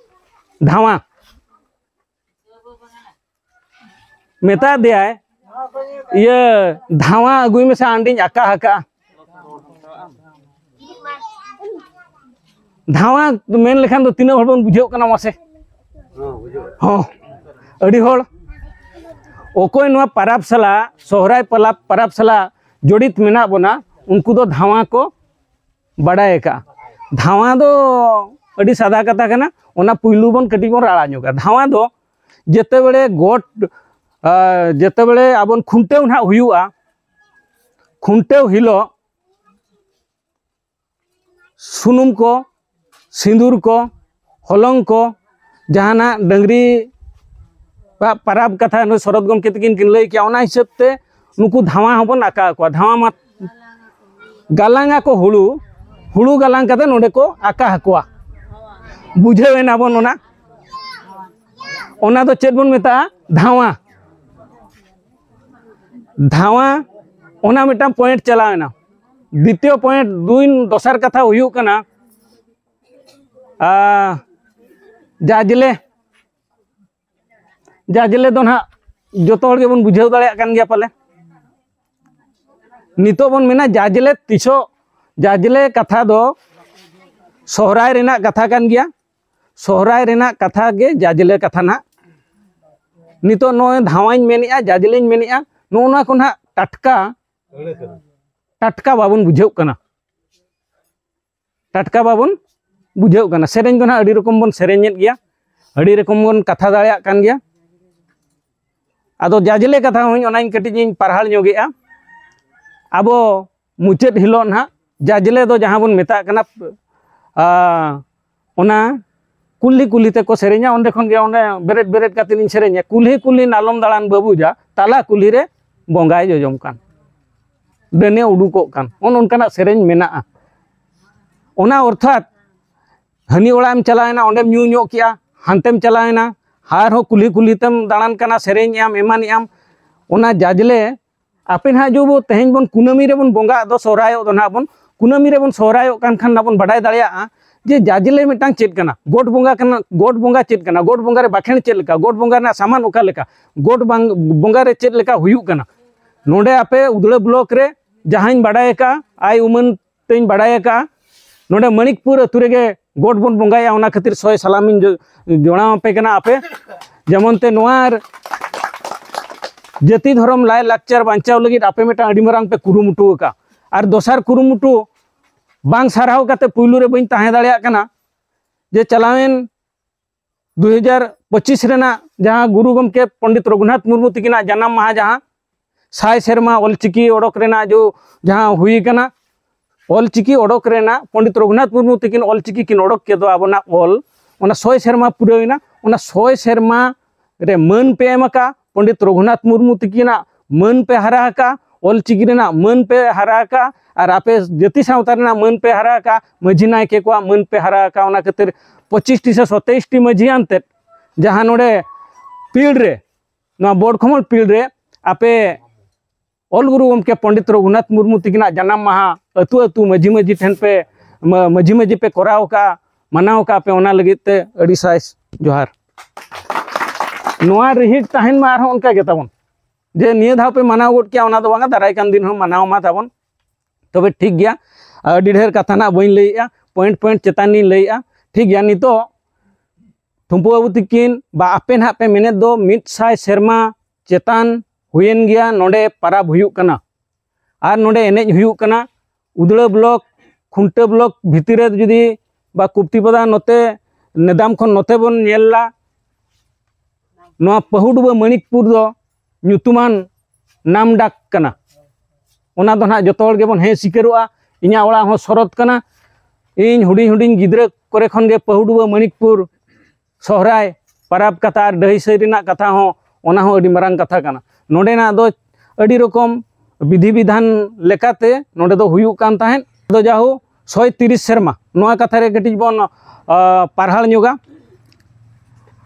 ᱫᱷᱟᱣᱟ᱾" ᱢᱮᱛᱟᱫ ᱫᱮᱭᱟᱭ, "ᱤᱭᱟᱹ ᱫᱷᱟᱣᱟ ᱟᱹᱜᱩᱭ ᱢᱮᱥᱮ, ᱟᱸᱰᱤᱧ ᱟᱠᱟ ᱟᱠᱟᱜᱼᱟ᱾" ᱫᱷᱟᱣᱟ ᱢᱮᱱ ᱞᱮᱠᱷᱟᱱ ᱫᱚ ᱛᱤᱱᱟᱹᱜ ᱦᱚᱲ ᱵᱚᱱ ᱵᱩᱡᱷᱟᱹᱣ ᱠᱟᱱᱟ ᱢᱟᱥᱮ? ᱦᱚᱸ, ᱟᱹᱰᱤ ᱦᱚᱲ᱾ ᱚᱠᱚᱭ ᱱᱚᱣᱟ ᱯᱟᱨᱟᱵᱽ ᱥᱟᱞᱟᱜ, ᱥᱚᱦᱨᱟᱭ ᱯᱟᱞᱟ-, ᱯᱟᱨᱟᱵᱽ ᱥᱟᱞᱟᱜ ᱡᱚᱲᱤᱛ ᱢᱮᱱᱟᱜ ᱵᱚᱱᱟ, ᱩᱱᱠᱩ ᱫᱚ ᱫᱷᱟᱣᱟ ᱠᱚ ᱵᱟᱰᱟᱭ ᱟᱠᱟᱫᱼᱟ᱾ ᱫᱷᱟᱣᱟ ᱫᱚ ᱟᱹᱰᱤ ᱥᱟᱫᱟ ᱠᱟᱛᱷᱟ ᱠᱟᱱᱟ, ᱚᱱᱟ ᱯᱩᱭᱞᱩ ᱵᱚᱱ ᱠᱟᱹᱴᱤᱡ ᱵᱚᱱ ᱨᱟᱲᱟ ᱧᱚᱜᱟ᱾ ᱫᱷᱟᱣᱟ ᱫᱚ ᱡᱮᱛᱮ ᱵᱮᱲᱮ ᱜᱚᱴ, ᱟ, ᱡᱮᱛᱮ ᱵᱮᱲᱮ ᱟᱵᱚᱱ ᱠᱷᱩᱱᱴᱟᱹᱣ ᱱᱟᱦᱟᱜ ᱦᱩᱭᱩᱜᱼᱟ, ᱠᱷᱩᱱᱴᱟᱹᱣ ᱦᱤᱞᱳᱜ ᱥᱩᱱᱩᱢ ᱠᱚ, ᱥᱤᱸᱫᱩᱨ ᱠᱚ, ᱦᱚᱞᱚᱝ ᱠᱚ, ᱡᱟᱦᱟᱱᱟᱜ ᱰᱟᱹᱝᱨᱤ ᱟᱜ ᱯᱟᱨᱟᱵᱽ ᱠᱟᱛᱷᱟ ᱱᱩᱭ ᱥᱚᱨᱚᱛ ᱜᱚᱢᱠᱮ ᱛᱟᱹᱠᱤᱱ ᱠᱤᱱ ᱞᱟᱹᱭ ᱠᱮᱜᱼᱟ, ᱚᱱᱟ ᱦᱤᱥᱟᱹᱵ ᱛᱮ ᱱᱩᱠᱩ ᱫᱷᱟᱣᱟ ᱦᱚᱸᱵᱚᱱ ᱟᱠᱟ ᱟᱠᱚᱣᱟ᱾ ᱫᱷᱟᱣᱟ ᱢᱟ ᱜᱟᱞᱟᱝ ᱟᱠᱚ ᱦᱩᱲᱩ, ᱦᱩᱲᱩ ᱜᱟᱞᱟᱝ ᱠᱟᱛᱮ ᱱᱚᱰᱮ ᱠᱚ ᱟᱠᱟ ᱟᱠᱚᱣᱟ᱾ ᱵᱩᱡᱷᱟᱹᱣ ᱮᱱᱟ ᱵᱚᱱ ᱚᱱᱟ? ᱚᱱᱟ ᱫᱚ ᱪᱮᱫ ᱵᱚᱱ ᱢᱮᱛᱟᱜᱼᱟ? ᱫᱷᱟᱣᱟ᱾ ᱫᱷᱟᱣᱟ, ᱚᱱᱟ ᱢᱤᱫᱴᱟᱝ ᱯᱚᱭᱮᱱᱴ ᱪᱟᱞᱟᱣ ᱮᱱᱟ᱾ ᱫᱤᱛᱤᱭᱚ ᱯᱚᱭᱮᱱᱴ, ᱫᱩᱭ, ᱫᱚᱥᱟᱨ ᱠᱟᱛᱷᱟ ᱦᱩᱭᱩᱜ ᱠᱟᱱᱟ, ᱟ, ᱡᱟᱡᱽᱞᱮ᱾ ᱡᱟᱡᱽᱞᱮ ᱫᱚ ᱱᱟᱦᱟᱜ ᱡᱚᱛᱚ ᱦᱚᱲ ᱜᱮᱵᱚᱱ ᱵᱩᱡᱷᱟᱹᱣ ᱫᱟᱲᱮᱭᱟᱜ ᱠᱟᱱ ᱜᱮᱭᱟ ᱯᱟᱞᱮ᱾ ᱱᱤᱛᱚᱜ ᱵᱚᱱ ᱢᱮᱱᱟ ᱡᱟᱡᱽᱞᱮ ᱛᱤᱥᱚᱜ, ᱡᱟᱡᱽᱞᱮ ᱠᱟᱛᱷᱟ ᱫᱚ ᱥᱚᱦᱨᱟᱭ ᱨᱮᱱᱟᱜ ᱠᱟᱛᱷᱟ ᱠᱟᱱ ᱜᱮᱭᱟ᱾ ᱥᱚᱦᱨᱟᱭ ᱨᱮᱱᱟᱜ ᱠᱟᱛᱷᱟ ᱜᱮ ᱡᱟᱡᱽᱞᱮ ᱠᱟᱛᱷᱟ ᱱᱟᱦᱟᱜ᱾ ᱱᱤᱛᱚᱜ ᱱᱚᱜᱼᱚᱭ ᱫᱷᱟᱣᱟᱧ ᱢᱮᱱᱮᱫᱼᱟ, ᱡᱟᱡᱽᱞᱮᱧ ᱢᱮᱱᱮᱫᱼᱟ, ᱱᱚᱜᱼᱚ ᱱᱚᱣᱟ ᱠᱚ ᱱᱟᱦᱟᱜ ᱴᱟᱴᱠᱟ, ᱴᱟᱴᱠᱟ ᱵᱟᱵᱚᱱ ᱵᱩᱡᱷᱟᱹᱣ ᱠᱟᱱᱟ᱾ ᱴᱟᱴᱠᱟ ᱵᱟᱵᱚᱱ ᱵᱩᱡᱷᱟᱹᱣ ᱠᱟᱱᱟ᱾ ᱥᱮᱨᱮᱧ ᱫᱚ ᱱᱟᱦᱟᱜ ᱟᱹᱰᱤ ᱨᱚᱠᱚᱢ ᱵᱚᱱ ᱥᱮᱨᱮᱧᱮᱫ ᱜᱮᱭᱟ, ᱟᱹᱰᱤ ᱨᱚᱠᱚᱢ ᱵᱚᱱ ᱠᱟᱛᱷᱟ ᱫᱟᱲᱮᱭᱟᱜ ᱠᱟᱱ ᱜᱮᱭᱟ᱾ ᱟᱫᱚ ᱡᱟᱡᱽᱞᱮ ᱠᱟᱛᱷᱟ ᱦᱚᱸ ᱚᱱᱟᱧ ᱠᱟᱹᱴᱤᱡ ᱤᱧ ᱯᱟᱨᱦᱟᱲ ᱧᱚᱜᱮᱜᱼᱟ᱾ ᱟᱵᱚ ᱢᱩᱪᱟᱹᱫ ᱦᱤᱞᱳᱜ ᱱᱟᱦᱟᱜ ᱡᱟᱡᱽᱞᱮ ᱫᱚ ᱡᱟᱦᱟᱸ ᱵᱚᱱ ᱢᱮᱛᱟᱜ ᱠᱟᱱᱟ, ᱟ, ᱚᱱᱟ ᱠᱩᱞᱦᱤ ᱠᱩᱞᱦᱤ ᱛᱮᱠᱚ ᱥᱮᱨᱮᱧᱟ, ᱚᱸᱰᱮ ᱠᱷᱚᱱ ᱜᱮ ᱚᱸᱰᱮ ᱵᱮᱨᱮᱫ ᱵᱮᱨᱮᱫ ᱠᱟᱛᱮ ᱤᱧ ᱥᱮᱨᱮᱧᱟ, "ᱠᱩᱞᱦᱤ ᱠᱩᱞᱦᱤ ᱱᱟᱞᱚᱢ ᱫᱟᱬᱟᱱ ᱵᱟᱹᱵᱩ ᱡᱟ, ᱛᱟᱞᱟ ᱠᱩᱞᱦᱤ ᱨᱮ ᱵᱚᱸᱜᱟᱭ ᱡᱚᱡᱚᱢ ᱠᱟᱱ, ᱰᱟᱹᱱᱮ ᱩᱰᱩᱠᱚᱜ ᱠᱟᱱ", ᱚᱱ ᱚᱱᱠᱟᱱᱟᱜ ᱥᱮᱨᱮᱧ ᱢᱮᱱᱟᱜᱼᱟ᱾ ᱚᱱᱟ ᱚᱨᱛᱷᱟᱛ ᱦᱟᱹᱱᱤ ᱚᱲᱟᱜ ᱮᱢ ᱪᱟᱞᱟᱣᱮᱱᱟ, ᱚᱸᱰᱮᱢ ᱧᱩ ᱧᱚᱜ ᱠᱮᱜᱼᱟ, ᱦᱟᱱᱛᱮᱢ ᱪᱟᱞᱟᱣᱮᱱᱟ, ᱟᱨᱦᱚᱸ ᱠᱩᱞᱦᱤ ᱠᱩᱞᱦᱤ ᱛᱮᱢ ᱫᱟᱬᱟᱱ ᱠᱟᱱᱟ, ᱥᱮᱨᱮᱧᱮᱜ ᱟᱢ, ᱮᱢᱟᱱᱮᱜ ᱟᱢ᱾ ᱚᱱᱟ ᱡᱟᱡᱽᱞᱮ ᱟᱯᱮ ᱱᱟᱦᱟᱜ ᱡᱚ ᱵᱚ ᱛᱮᱦᱮᱧ ᱵᱚᱱ ᱠᱩᱱᱟᱹᱢᱤ ᱨᱮᱵᱚᱱ ᱵᱚᱸᱜᱟᱜ ᱫᱚ, ᱥᱚᱦᱨᱟᱭᱚᱜ ᱫᱚ ᱱᱟᱦᱟᱜ ᱵᱚᱱ, ᱠᱩᱱᱟᱹᱢᱤ ᱨᱮᱵᱚᱱ ᱥᱚᱦᱨᱟᱭᱚᱜ ᱠᱟᱱ ᱠᱷᱟᱱ ᱱᱟᱜ ᱵᱚᱱ ᱵᱟᱰᱟᱭ ᱫᱟᱲᱮᱭᱟᱜᱼᱟ ᱡᱮ ᱡᱟᱡᱽᱞᱮ ᱢᱤᱫᱴᱟᱝ ᱪᱮᱫ ᱠᱟᱱᱟ, ᱜᱚᱴ ᱵᱚᱸᱜᱟ ᱠᱟᱱᱟ, ᱜᱚᱴ ᱵᱚᱸᱜᱟ ᱨᱮ ᱵᱟᱠᱷᱮᱬ ᱪᱮᱫ ᱞᱮᱠᱟ, ᱜᱚᱴ ᱵᱚᱸᱜᱟ ᱨᱮᱱᱟᱜ ᱥᱟᱢᱟᱱ ᱚᱠᱟ ᱞᱮᱠᱟ, ᱜᱚᱴ ᱵᱟᱝ-, ᱵᱚᱸᱜᱟ ᱨᱮ ᱪᱮᱫ ᱞᱮᱠᱟ ᱦᱩᱭᱩᱜ ᱠᱟᱱᱟ᱾ ᱱᱚᱰᱮ ᱟᱯᱮ ᱩᱫᱽᱲᱟ ᱵᱞᱚᱠ ᱨᱮ ᱡᱟᱦᱟᱸᱧ ᱵᱟᱰᱟᱭ ᱟᱠᱟᱫᱼᱟ, ᱟᱭ ᱩᱢᱟᱹᱱ ᱛᱮᱧ ᱵᱟᱰᱟᱭ ᱟᱠᱟᱫᱼᱟ, ᱱᱚᱰᱮ ᱢᱟᱹᱱᱤᱠᱯᱩᱨ ᱟᱹᱛᱩ ᱨᱮᱜᱮ ᱜᱚᱴ ᱵᱚᱱ ᱵᱚᱸᱜᱟᱭᱟ, ᱚᱱᱟ ᱠᱷᱟᱹᱛᱤᱨ ᱥᱚᱭ ᱥᱟᱞᱟᱢᱤᱧ ᱡᱚ-, ᱡᱚᱲᱟᱣ ᱟᱯᱮ ᱠᱟᱱᱟ ᱟᱯᱮ᱾ ᱡᱮᱢᱚᱱ ᱛᱮ ᱱᱚᱣᱟ ᱡᱟᱹᱛᱤ ᱫᱷᱚᱨᱚᱢ ᱞᱟᱭ ᱞᱟᱠᱪᱟᱨ ᱵᱟᱧᱪᱟᱣ ᱞᱟᱹᱜᱤᱫ ᱟᱯᱮ ᱢᱤᱫᱴᱟᱝ ᱟᱹᱰᱤ ᱢᱟᱨᱟᱝ ᱯᱮ ᱠᱩᱨᱩᱢᱩᱴᱩ ᱟᱠᱟᱫᱼᱟ᱾ ᱟᱨ ᱫᱚᱥᱟᱨ ᱠᱩᱨᱩᱢᱩᱴᱩ ᱵᱟᱝ ᱥᱟᱨᱦᱟᱣ ᱠᱟᱛᱮ ᱯᱩᱭᱞᱩ ᱨᱮ ᱵᱟᱹᱧ ᱛᱟᱦᱮᱸ ᱫᱟᱲᱮᱭᱟᱜ ᱠᱟᱱᱟ ᱡᱮ ᱪᱟᱞᱟᱣᱮᱱ ᱫᱩ ᱦᱟᱡᱟᱨ ᱯᱚᱸᱪᱤᱥ ᱨᱮᱱᱟᱜ ᱡᱟᱦᱟᱸ ᱜᱩᱨᱩ ᱜᱚᱢᱠᱮ ᱯᱚᱱᱰᱤᱛ ᱨᱚᱜᱷᱩᱱᱟᱛᱷ ᱢᱩᱨᱢᱩ ᱛᱟᱹᱠᱤᱱᱟᱜ ᱡᱟᱱᱟᱢ ᱢᱟᱦᱟ, ᱡᱟᱦᱟᱸ ᱥᱟᱭ ᱥᱮᱨᱢᱟ ᱚᱞᱪᱤᱠᱤ ᱚᱰᱚᱠ ᱨᱮᱱᱟᱜ ᱡᱚ ᱡᱟᱦᱟᱸ ᱦᱩᱭ ᱠᱟᱱᱟ, ᱚᱞᱪᱤᱠᱤ ᱚᱰᱚᱠ ᱨᱮᱱᱟᱜ ᱯᱚᱱᱰᱤᱛ ᱨᱚᱜᱷᱩᱱᱟᱛᱷ ᱢᱩᱨᱢᱩ ᱛᱟᱹᱠᱤᱱ ᱚᱞᱪᱤᱠᱤ ᱠᱤᱱ ᱚᱰᱚᱠ ᱠᱮᱫ ᱫᱚ ᱟᱵᱚᱱᱟᱜ ᱚᱞ, ᱚᱱᱟ ᱥᱚᱭ ᱥᱮᱨᱢᱟ ᱯᱩᱨᱟᱹᱣᱮᱱᱟ᱾ ᱚᱱᱟ ᱥᱚᱭ ᱥᱮᱨᱢᱟ ᱨᱮ ᱢᱟᱹᱱ ᱯᱮ ᱮᱢ ᱟᱠᱟᱫ ᱯᱚᱱᱰᱤᱛ ᱨᱚᱜᱷᱩᱱᱟᱛᱷ ᱢᱩᱨᱢᱩ ᱛᱟᱹᱠᱤᱱᱟᱜ ᱢᱟᱹᱱ ᱯᱮ ᱦᱟᱨᱟ ᱟᱠᱟᱫᱼᱟ, ᱚᱞᱪᱤᱠᱤ ᱨᱮᱱᱟᱜ ᱢᱟᱹᱱ ᱯᱮ ᱦᱟᱨᱟ ᱟᱠᱟᱫᱼᱟ, ᱟᱨ ᱟᱯᱮ ᱡᱟᱹᱛᱤ ᱥᱟᱶᱛᱟ ᱨᱮᱱᱟᱜ ᱢᱟᱹᱱ ᱯᱮ ᱦᱟᱨᱟ ᱟᱠᱟᱫᱼᱟ, ᱢᱟᱹᱡᱷᱤ ᱱᱟᱭᱠᱮ ᱠᱚᱣᱟᱜ ᱢᱟᱹᱱ ᱯᱮ ᱦᱟᱨᱟ ᱟᱠᱟᱫᱼᱟ᱾ ᱚᱱᱟ ᱠᱷᱟᱹᱛᱤᱨ ᱯᱚᱸᱪᱤᱥ ᱴᱤ ᱥᱮ ᱥᱚᱛᱟᱭᱤᱥ ᱴᱤ ᱢᱟᱹᱡᱷᱤ ᱟᱱᱛᱮᱫ ᱡᱟᱦᱟᱸ ᱱᱚᱰᱮ ᱯᱤᱲ ᱨᱮ, ᱱᱚᱣᱟ ᱵᱚᱲ ᱠᱷᱚᱢᱚᱞ ᱯᱤᱲ ᱨᱮ ᱟᱯᱮ ᱚᱞ ᱜᱩᱨᱩ ᱜᱚᱢᱠᱮ ᱯᱚᱱᱰᱤᱛ ᱨᱚᱜᱷᱩᱱᱟᱛᱷ ᱢᱩᱨᱢᱩ ᱛᱟᱹᱠᱤᱱᱟᱜ ᱡᱟᱱᱟᱢ ᱢᱟᱦᱟ ᱟᱹᱛᱩ ᱟᱹᱛᱩ ᱢᱟᱹᱡᱷᱤ ᱢᱟᱹᱡᱷᱤ ᱴᱷᱮᱱ ᱯᱮ, ᱢᱟ-, ᱢᱟᱹᱡᱷᱤ ᱢᱟᱹᱡᱷᱤ ᱯᱮ ᱠᱚᱨᱟᱣ ᱠᱟᱜᱼᱟ, ᱢᱟᱱᱟᱣ ᱠᱟᱜᱼᱟ ᱯᱮ, ᱚᱱᱟ ᱞᱟᱹᱜᱤᱫ ᱛᱮ ᱟᱹᱰᱤ ᱥᱟᱭ ᱡᱚᱦᱟᱨ᱾ ᱱᱚᱣᱟ ᱨᱤᱦᱤᱴ ᱛᱟᱦᱮᱱ ᱢᱟ ᱟᱨᱦᱚᱸ ᱚᱱᱠᱟ ᱜᱮ ᱛᱟᱵᱚᱱ, ᱡᱮ ᱱᱤᱭᱟᱹ ᱫᱷᱟᱣ ᱯᱮ ᱢᱟᱱᱟᱣ ᱜᱚᱫ ᱠᱮᱜᱼᱟ, ᱚᱱᱟ ᱫᱚ ᱵᱟᱝᱟ, ᱫᱟᱨᱟᱭ ᱠᱟᱱ ᱫᱤᱱ ᱦᱚᱸ ᱢᱟᱱᱟᱣ ᱢᱟ ᱛᱟᱵᱚᱱ᱾ ᱛᱚᱵᱮ ᱴᱷᱤᱠ ᱜᱮᱭᱟ, ᱟᱹᱰᱤ ᱰᱷᱮᱨ ᱠᱟᱛᱷᱟ ᱱᱟᱜ ᱵᱟᱹᱧ ᱞᱟᱹᱭᱮᱜᱼᱟ, ᱯᱚᱭᱮᱱᱴ ᱯᱚᱭᱮᱱᱴ ᱪᱮᱛᱟᱱ ᱞᱤᱧ ᱞᱟᱹᱭᱮᱜᱼᱟ᱾ ᱴᱷᱤᱠ ᱜᱮᱭᱟ, ᱱᱤᱛᱚᱜ ᱴᱷᱩᱢᱯᱩ ᱵᱟᱹᱵᱩ ᱛᱤᱠᱤᱱ ᱵᱟ ᱟᱯᱮ ᱱᱟᱦᱟᱜ ᱯᱮ ᱢᱮᱱᱮᱫ ᱫᱚ ᱢᱤᱫ ᱥᱟᱭ ᱥᱮᱨᱢᱟ ᱪᱮᱛᱟᱱ ᱦᱩᱭᱮᱱ ᱜᱮᱭᱟ, ᱱᱚᱰᱮ ᱯᱟᱨᱟᱵᱽ ᱦᱩᱭᱩᱜ ᱠᱟᱱᱟ ᱟᱨ ᱱᱚᱰᱮ ᱮᱱᱮᱡ ᱦᱩᱭᱩᱜ ᱠᱟᱱᱟ᱾ ᱩᱫᱽᱲᱟ ᱵᱞᱚᱠ, ᱠᱷᱩᱱᱴᱟᱹ ᱵᱞᱚᱠ ᱵᱷᱤᱛᱤᱨ ᱨᱮ ᱡᱩᱫᱤ ᱵᱟ ᱠᱩᱯᱴᱤᱯᱟᱫᱟ ᱱᱚᱛᱮ ᱱᱮᱫᱟᱢ ᱠᱷᱚᱱ ᱱᱚᱛᱮ ᱵᱚᱱ ᱧᱮᱞ ᱞᱟ, ᱱᱚᱣᱟ ᱯᱟᱹᱦᱩᱰᱩᱵᱟᱹ ᱢᱟᱹᱱᱤᱠᱯᱩᱨ ᱫᱚ ᱧᱩᱛᱩᱢᱟᱱ ᱱᱟᱢ ᱰᱟᱠ ᱠᱟᱱᱟ᱾ ᱚᱱᱟ ᱫᱚ ᱱᱟᱦᱟᱜ ᱡᱚᱛᱚ ᱦᱚᱲ ᱜᱮᱵᱚᱱ ᱦᱮᱸ ᱥᱤᱠᱟᱹᱨᱚᱜᱼᱟ᱾ ᱤᱧᱟᱹᱜ ᱚᱲᱟᱜ ᱦᱚᱸ ᱥᱚᱨᱚᱛ ᱠᱟᱱᱟ᱾ ᱤᱧ ᱦᱩᱰᱤᱧ ᱦᱩᱰᱤᱧ ᱜᱤᱫᱽᱨᱟᱹ ᱠᱚᱨᱮ ᱠᱷᱚᱱ ᱜᱮ ᱯᱟᱹᱦᱩᱰᱩᱵᱟᱹ ᱢᱟᱹᱱᱤᱠᱯᱩᱨ ᱥᱚᱦᱨᱟᱭ ᱯᱟᱨᱟᱵᱽ ᱠᱟᱛᱷᱟ ᱟᱨ ᱰᱟᱹᱦᱤ ᱥᱟᱹᱭ ᱨᱮᱱᱟᱜ ᱠᱟᱛᱷᱟ ᱦᱚᱸ, ᱚᱱᱟ ᱦᱚᱸ ᱟᱹᱰᱤ ᱢᱟᱨᱟᱝ ᱠᱟᱛᱷᱟ ᱠᱟᱱᱟ᱾ ᱱᱚᱰᱮᱱᱟᱜ ᱫᱚ ᱟᱹᱰᱤ ᱨᱚᱠᱚᱢ ᱵᱤᱫᱷᱤ ᱵᱤᱫᱷᱟᱱ ᱞᱮᱠᱟᱛᱮ ᱱᱚᱰᱮ ᱫᱚ ᱦᱩᱭᱩᱜ ᱠᱟᱱ ᱛᱟᱦᱮᱸᱫ᱾ ᱟᱫᱚ ᱡᱟᱦᱳ ᱥᱚᱭ ᱛᱤᱨᱤᱥ ᱥᱮᱨᱢᱟ, ᱱᱚᱣᱟ ᱠᱟᱛᱷᱟ ᱨᱮ ᱠᱟᱹᱴᱤᱡ ᱵᱚᱱ, ᱟ, ᱯᱟᱨᱦᱟᱲ ᱧᱚᱜᱟ᱾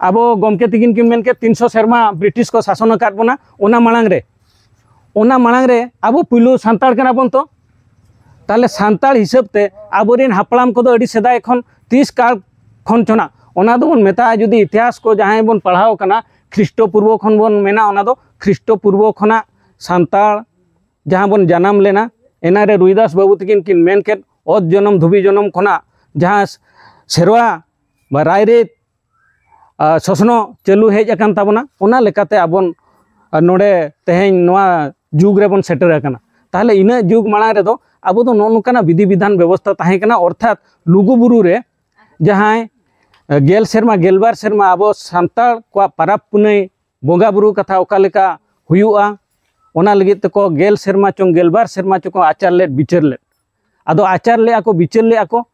ᱟᱵᱚ ᱜᱚᱢᱠᱮ ᱛᱤᱠᱤᱱ ᱠᱤᱱ ᱢᱮᱱ ᱠᱮᱫ ᱛᱤᱱᱥᱚ ᱥᱮᱨᱢᱟ ᱵᱨᱤᱴᱤᱥ ᱠᱚ ᱥᱟᱥᱚᱱ ᱟᱠᱟᱫ ᱵᱚᱱᱟ, ᱚᱱᱟ ᱢᱟᱲᱟᱝ ᱨᱮ, ᱚᱱᱟ ᱢᱟᱲᱟᱝ ᱨᱮ ᱟᱵᱚ ᱯᱩᱭᱞᱩ ᱥᱟᱱᱛᱟᱲ ᱠᱟᱱᱟ ᱵᱚᱱ ᱛᱚ᱾ ᱛᱟᱦᱞᱮ ᱥᱟᱱᱛᱟᱲ ᱦᱤᱥᱟᱹᱵ ᱛᱮ ᱟᱵᱚᱨᱮᱱ ᱦᱟᱯᱲᱟᱢ ᱠᱚᱫᱚ ᱟᱹᱰᱤ ᱥᱮᱫᱟᱭ ᱠᱷᱚᱱ ᱛᱤᱥ ᱠᱟᱞ ᱠᱷᱚᱱ ᱪᱚᱱᱟᱜ, ᱚᱱᱟ ᱫᱚᱵᱚᱱ ᱢᱮᱛᱟᱜᱼᱟ, ᱡᱩᱫᱤ ᱤᱛᱤᱦᱟᱥ ᱠᱚ ᱡᱟᱦᱟᱸᱭ ᱵᱚᱱ ᱯᱟᱲᱦᱟᱣ ᱠᱟᱱᱟ, ᱠᱷᱨᱤᱥᱴᱚ ᱯᱩᱨᱵᱚ ᱠᱷᱚᱱ ᱵᱚᱱ ᱢᱮᱱᱟ, ᱚᱱᱟ ᱫᱚ ᱠᱷᱨᱤᱥᱴᱚ ᱯᱩᱨᱵᱚ ᱠᱷᱚᱱᱟᱜ ᱥᱟᱱᱛᱟᱲ ᱡᱟᱦᱟᱸ ᱵᱚᱱ ᱡᱟᱱᱟᱢ ᱞᱮᱱᱟ, ᱮᱱᱟ ᱨᱮ ᱨᱩᱭᱫᱟᱥ ᱵᱟᱹᱵᱩ ᱛᱟᱹᱠᱤᱱ ᱠᱤᱱ ᱢᱮᱱ ᱠᱮᱫ, ᱚᱛ ᱡᱚᱱᱚᱢ ᱫᱷᱩᱵᱤ ᱡᱚᱱᱚᱢ ᱠᱷᱚᱱᱟᱜ ᱡᱟᱦᱟᱸ ᱥᱮᱨᱣᱟ ᱵᱟ ᱨᱟᱭᱨᱤᱛ ᱥᱚᱥᱱᱚᱜ ᱪᱟᱹᱞᱩ ᱦᱮᱡ ᱟᱠᱟᱱ ᱛᱟᱵᱚᱱᱟ, ᱚᱱᱟ ᱞᱮᱠᱟᱛᱮ ᱟᱵᱚᱱ ᱱᱚᱰᱮ ᱛᱮᱦᱮᱧ ᱱᱚᱣᱟ ᱡᱩᱜᱽ ᱨᱮᱵᱚᱱ ᱥᱮᱴᱮᱨ ᱟᱠᱟᱱᱟ᱾ ᱛᱟᱦᱚᱞᱮ ᱤᱱᱟᱹᱜ ᱡᱩᱜᱽ ᱢᱟᱲᱟᱝ ᱨᱮᱫᱚ ᱟᱵᱚ ᱫᱚ ᱱᱚᱜᱼᱚ ᱱᱚᱝᱠᱟᱱᱟᱜ ᱵᱤᱫᱷᱤ ᱵᱤᱫᱷᱟᱱ ᱵᱮᱵᱚᱥᱛᱷᱟ ᱛᱟᱦᱮᱸ ᱠᱟᱱᱟ, ᱚᱨᱛᱷᱟᱛ ᱞᱩᱜᱩ ᱵᱩᱨᱩ ᱨᱮ ᱡᱟᱦᱟᱸᱭ ᱜᱮᱞ ᱥᱮᱨᱢᱟ ᱜᱮᱞᱵᱟᱨ ᱥᱮᱨᱢᱟ ᱟᱵᱚ ᱥᱟᱱᱛᱟᱲ ᱠᱚᱣᱟᱜ ᱯᱟᱨᱟᱵᱽ ᱯᱩᱱᱟᱹᱭ ᱵᱚᱸᱜᱟ ᱵᱩᱨᱩ ᱠᱟᱛᱷᱟ ᱚᱠᱟ ᱞᱮᱠᱟ ᱦᱩᱭᱩᱜᱼᱟ, ᱚᱱᱟ ᱞᱟᱹᱜᱤᱫ ᱛᱮᱠᱚ ᱜᱮᱞ ᱥᱮᱨᱢᱟ ᱪᱚᱝ ᱜᱮᱞᱵᱟᱨ ᱥᱮᱨᱢᱟ ᱪᱚᱝ ᱠᱚ ᱟᱪᱟᱨ ᱞᱮᱫ ᱵᱤᱪᱟᱹᱨ ᱞᱮᱫ᱾ ᱟᱫᱚ ᱟᱪᱟᱨ ᱞᱮᱫᱼᱟ ᱠᱚ, ᱵᱤᱪᱟᱹᱨ ᱞᱮᱫᱼᱟ ᱠᱚ,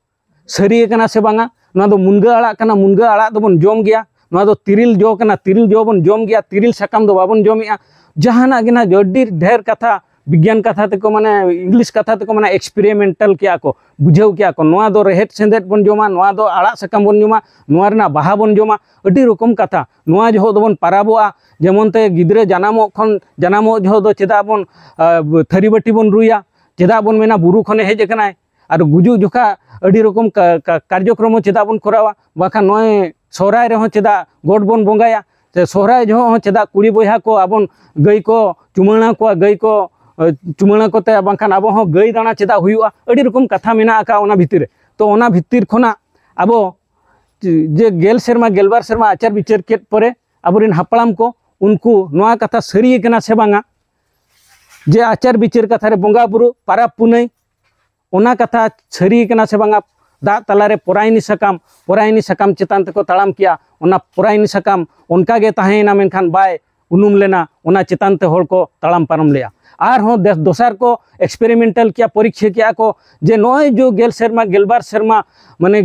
ᱥᱟᱹᱨᱤ ᱟᱠᱟᱱᱟ ᱥᱮ ᱵᱟᱝᱟ? ᱱᱚᱣᱟ ᱫᱚ ᱢᱩᱱᱜᱟᱹ ᱟᱲᱟᱜ ᱠᱟᱱᱟ, ᱢᱩᱱᱜᱟᱹ ᱟᱲᱟᱜ ᱫᱚᱵᱚᱱ ᱡᱚᱢ ᱜᱮᱭᱟ, ᱱᱚᱣᱟ ᱫᱚ ᱛᱤᱨᱤᱞ ᱡᱚ ᱠᱟᱱᱟ, ᱛᱤᱨᱤᱞ ᱡᱚ ᱵᱚᱱ ᱡᱚᱢ ᱜᱮᱭᱟ, ᱛᱤᱨᱤᱞ ᱥᱟᱠᱟᱢ ᱫᱚ ᱵᱟᱵᱚᱱ ᱡᱚᱢᱮᱜᱼᱟ᱾ ᱡᱟᱦᱟᱱᱟᱜ ᱜᱮ ᱱᱟᱦᱟᱜ ᱟᱹᱰᱤ ᱰᱷᱮᱨ ᱠᱟᱛᱷᱟ, ᱵᱤᱜᱽᱜᱟᱱ ᱠᱟᱛᱷᱟ ᱛᱮᱠᱚ ᱢᱟᱱᱮ ᱤᱝᱞᱤᱥ ᱠᱟᱛᱷᱟ ᱛᱮᱠᱚ ᱢᱟᱱᱮ ᱮᱠᱥᱯᱮᱨᱤᱢᱮᱱᱴᱟᱞ ᱠᱮᱜᱼᱟ ᱠᱚ, ᱵᱩᱡᱷᱟᱹᱣ ᱠᱮᱜᱼᱟ ᱠᱚ, ᱱᱚᱣᱟ ᱫᱚ ᱨᱮᱦᱮᱫ ᱥᱮᱸᱫᱮᱫ ᱵᱚᱱ ᱡᱚᱢᱟ, ᱱᱚᱣᱟ ᱫᱚ ᱟᱲᱟᱜ ᱥᱟᱠᱟᱢ ᱵᱚᱱ ᱡᱚᱢᱟ, ᱱᱚᱣᱟ ᱨᱮᱱᱟᱜ ᱵᱟᱦᱟ ᱵᱚᱱ ᱡᱚᱢᱟ, ᱟᱹᱰᱤ ᱨᱚᱠᱚᱢ ᱠᱟᱛᱷᱟ᱾ ᱱᱚᱣᱟ ᱡᱚᱦᱚᱜ ᱫᱚᱵᱚᱱ ᱯᱟᱨᱟᱵᱚᱜᱼᱟ, ᱡᱮᱢᱚᱱ ᱛᱮ ᱜᱤᱫᱽᱨᱟᱹ ᱡᱟᱱᱟᱢᱚᱜ ᱠᱷᱚᱱ, ᱡᱟᱱᱟᱢᱚᱜ ᱡᱚᱦᱚᱜ ᱫᱚ ᱪᱮᱫᱟᱜ ᱵᱚᱱ ᱟᱸ, ᱛᱷᱟᱹᱨᱤ ᱵᱟᱹᱴᱤ ᱵᱚᱱ ᱨᱩᱭᱟ, ᱪᱮᱫᱟᱜ ᱵᱚᱱ ᱢᱮᱱᱟ ᱵᱩᱨᱩ ᱠᱷᱚᱱᱮ ᱦᱮᱡ ᱟᱠᱟᱱᱟᱭ? ᱟᱨ ᱜᱩᱡᱩᱜ ᱡᱚᱠᱷᱟ ᱟᱹᱰᱤ ᱨᱚᱠᱚᱢ ᱠᱟ-, ᱠᱟ-, ᱠᱟᱨᱡᱚᱠᱨᱚᱢ ᱦᱚᱸ ᱪᱮᱫᱟᱜ ᱵᱚᱱ ᱠᱚᱨᱟᱣᱟ? ᱵᱟᱠᱷᱟᱱ ᱱᱚᱜᱼᱚᱭ ᱥᱚᱦᱨᱟᱭ ᱨᱮᱦᱚᱸ ᱪᱮᱫᱟᱜ ᱜᱚᱴ ᱵᱚᱱ ᱵᱚᱸᱜᱟᱭᱟ? ᱥᱮ ᱥᱚᱦᱨᱟᱭ ᱡᱚᱦᱚᱜ ᱦᱚᱸ ᱪᱮᱫᱟᱜ ᱠᱩᱲᱤ ᱵᱚᱭᱦᱟ ᱠᱚ ᱟᱵᱚᱱ ᱜᱟᱹᱭ ᱠᱚ ᱪᱩᱢᱟᱹᱲᱟ ᱠᱚᱣᱟ, ᱜᱟᱹᱭ ᱠᱚ, ᱮ, ᱪᱩᱢᱟᱹᱲᱟ ᱠᱚᱛᱮ ᱵᱟᱝᱠᱷᱟᱱ ᱟᱵᱚ ᱦᱚᱸ ᱜᱟᱹᱭ ᱫᱟᱬᱟ ᱪᱮᱫᱟᱜ ᱦᱩᱭᱩᱜᱼᱟ? ᱟᱹᱰᱤ ᱨᱚᱠᱚᱢ ᱠᱟᱛᱷᱟ ᱢᱮᱱᱟᱜ ᱟᱠᱟᱫ ᱚᱱᱟ ᱵᱷᱤᱛᱤᱨ ᱨᱮ᱾ ᱛᱚ ᱚᱱᱟ ᱵᱷᱤᱛᱤᱨ ᱠᱷᱚᱱᱟᱜ ᱟᱵᱚ ᱡᱮ ᱜᱮᱞ ᱥᱮᱨᱢᱟ ᱜᱮᱞᱵᱟᱨ ᱥᱮᱨᱢᱟ ᱟᱪᱟᱨ ᱵᱤᱪᱟᱹᱨ ᱠᱮᱫ ᱯᱚᱨᱮ ᱟᱵᱚᱨᱮᱱ ᱦᱟᱯᱲᱟᱢ ᱠᱚ ᱩᱱᱠᱩ ᱱᱚᱣᱟ ᱠᱟᱛᱷᱟ ᱥᱟᱹᱨᱤ ᱠᱟᱱᱟ ᱥᱮ ᱵᱟᱝᱟ, ᱡᱮ ᱟᱪᱟᱨ ᱵᱤᱪᱟᱹᱨ ᱠᱟᱛᱷᱟ ᱨᱮ ᱵᱚᱸᱜᱟ ᱵᱩᱨᱩ, ᱯᱟᱨᱟᱵᱽ ᱯᱩᱱᱟᱹᱭ, ᱚᱱᱟ ᱠᱟᱛᱷᱟ ᱥᱟᱹᱨᱤ ᱠᱟᱱᱟ ᱥᱮ ᱵᱟᱝᱟ? ᱫᱟᱜ ᱛᱟᱞᱟᱨᱮ ᱯᱚᱨᱟᱭᱱᱤ ᱥᱟᱠᱟᱢ, ᱯᱚᱨᱟᱭᱱᱤ ᱥᱟᱠᱟᱢ ᱪᱮᱛᱟᱱ ᱛᱮᱠᱚ ᱛᱟᱲᱟᱢ ᱠᱮᱜᱼᱟ, ᱚᱱᱟ ᱯᱚᱨᱟᱭᱱᱤ ᱥᱟᱠᱟᱢ ᱚᱱᱠᱟ ᱜᱮ ᱛᱟᱦᱮᱸᱭᱮᱱᱟ, ᱢᱮᱱᱠᱷᱟᱱ ᱵᱟᱭ ᱩᱱᱩᱢ ᱞᱮᱱᱟ, ᱚᱱᱟ ᱪᱮᱛᱟᱱ ᱛᱮ ᱦᱚᱲ ᱠᱚ ᱛᱟᱲᱟᱢ ᱯᱟᱨᱚᱢ ᱞᱮᱜᱼᱟ᱾ ᱟᱨᱦᱚᱸ ᱫᱮᱥ-, ᱫᱚᱥᱟᱨ ᱠᱚ ᱮᱠᱥᱯᱮᱨᱤᱢᱮᱱᱴᱟᱞ ᱠᱮᱜᱼᱟ, ᱯᱚᱨᱤᱠᱠᱷᱟ ᱠᱮᱜᱼᱟ ᱠᱚ ᱡᱮ ᱱᱚᱜᱼᱚᱭ ᱡᱮ ᱜᱮᱞ ᱥᱮᱨᱢᱟ, ᱜᱮᱞᱵᱟᱨ ᱥᱮᱨᱢᱟ, ᱢᱟᱱᱮ,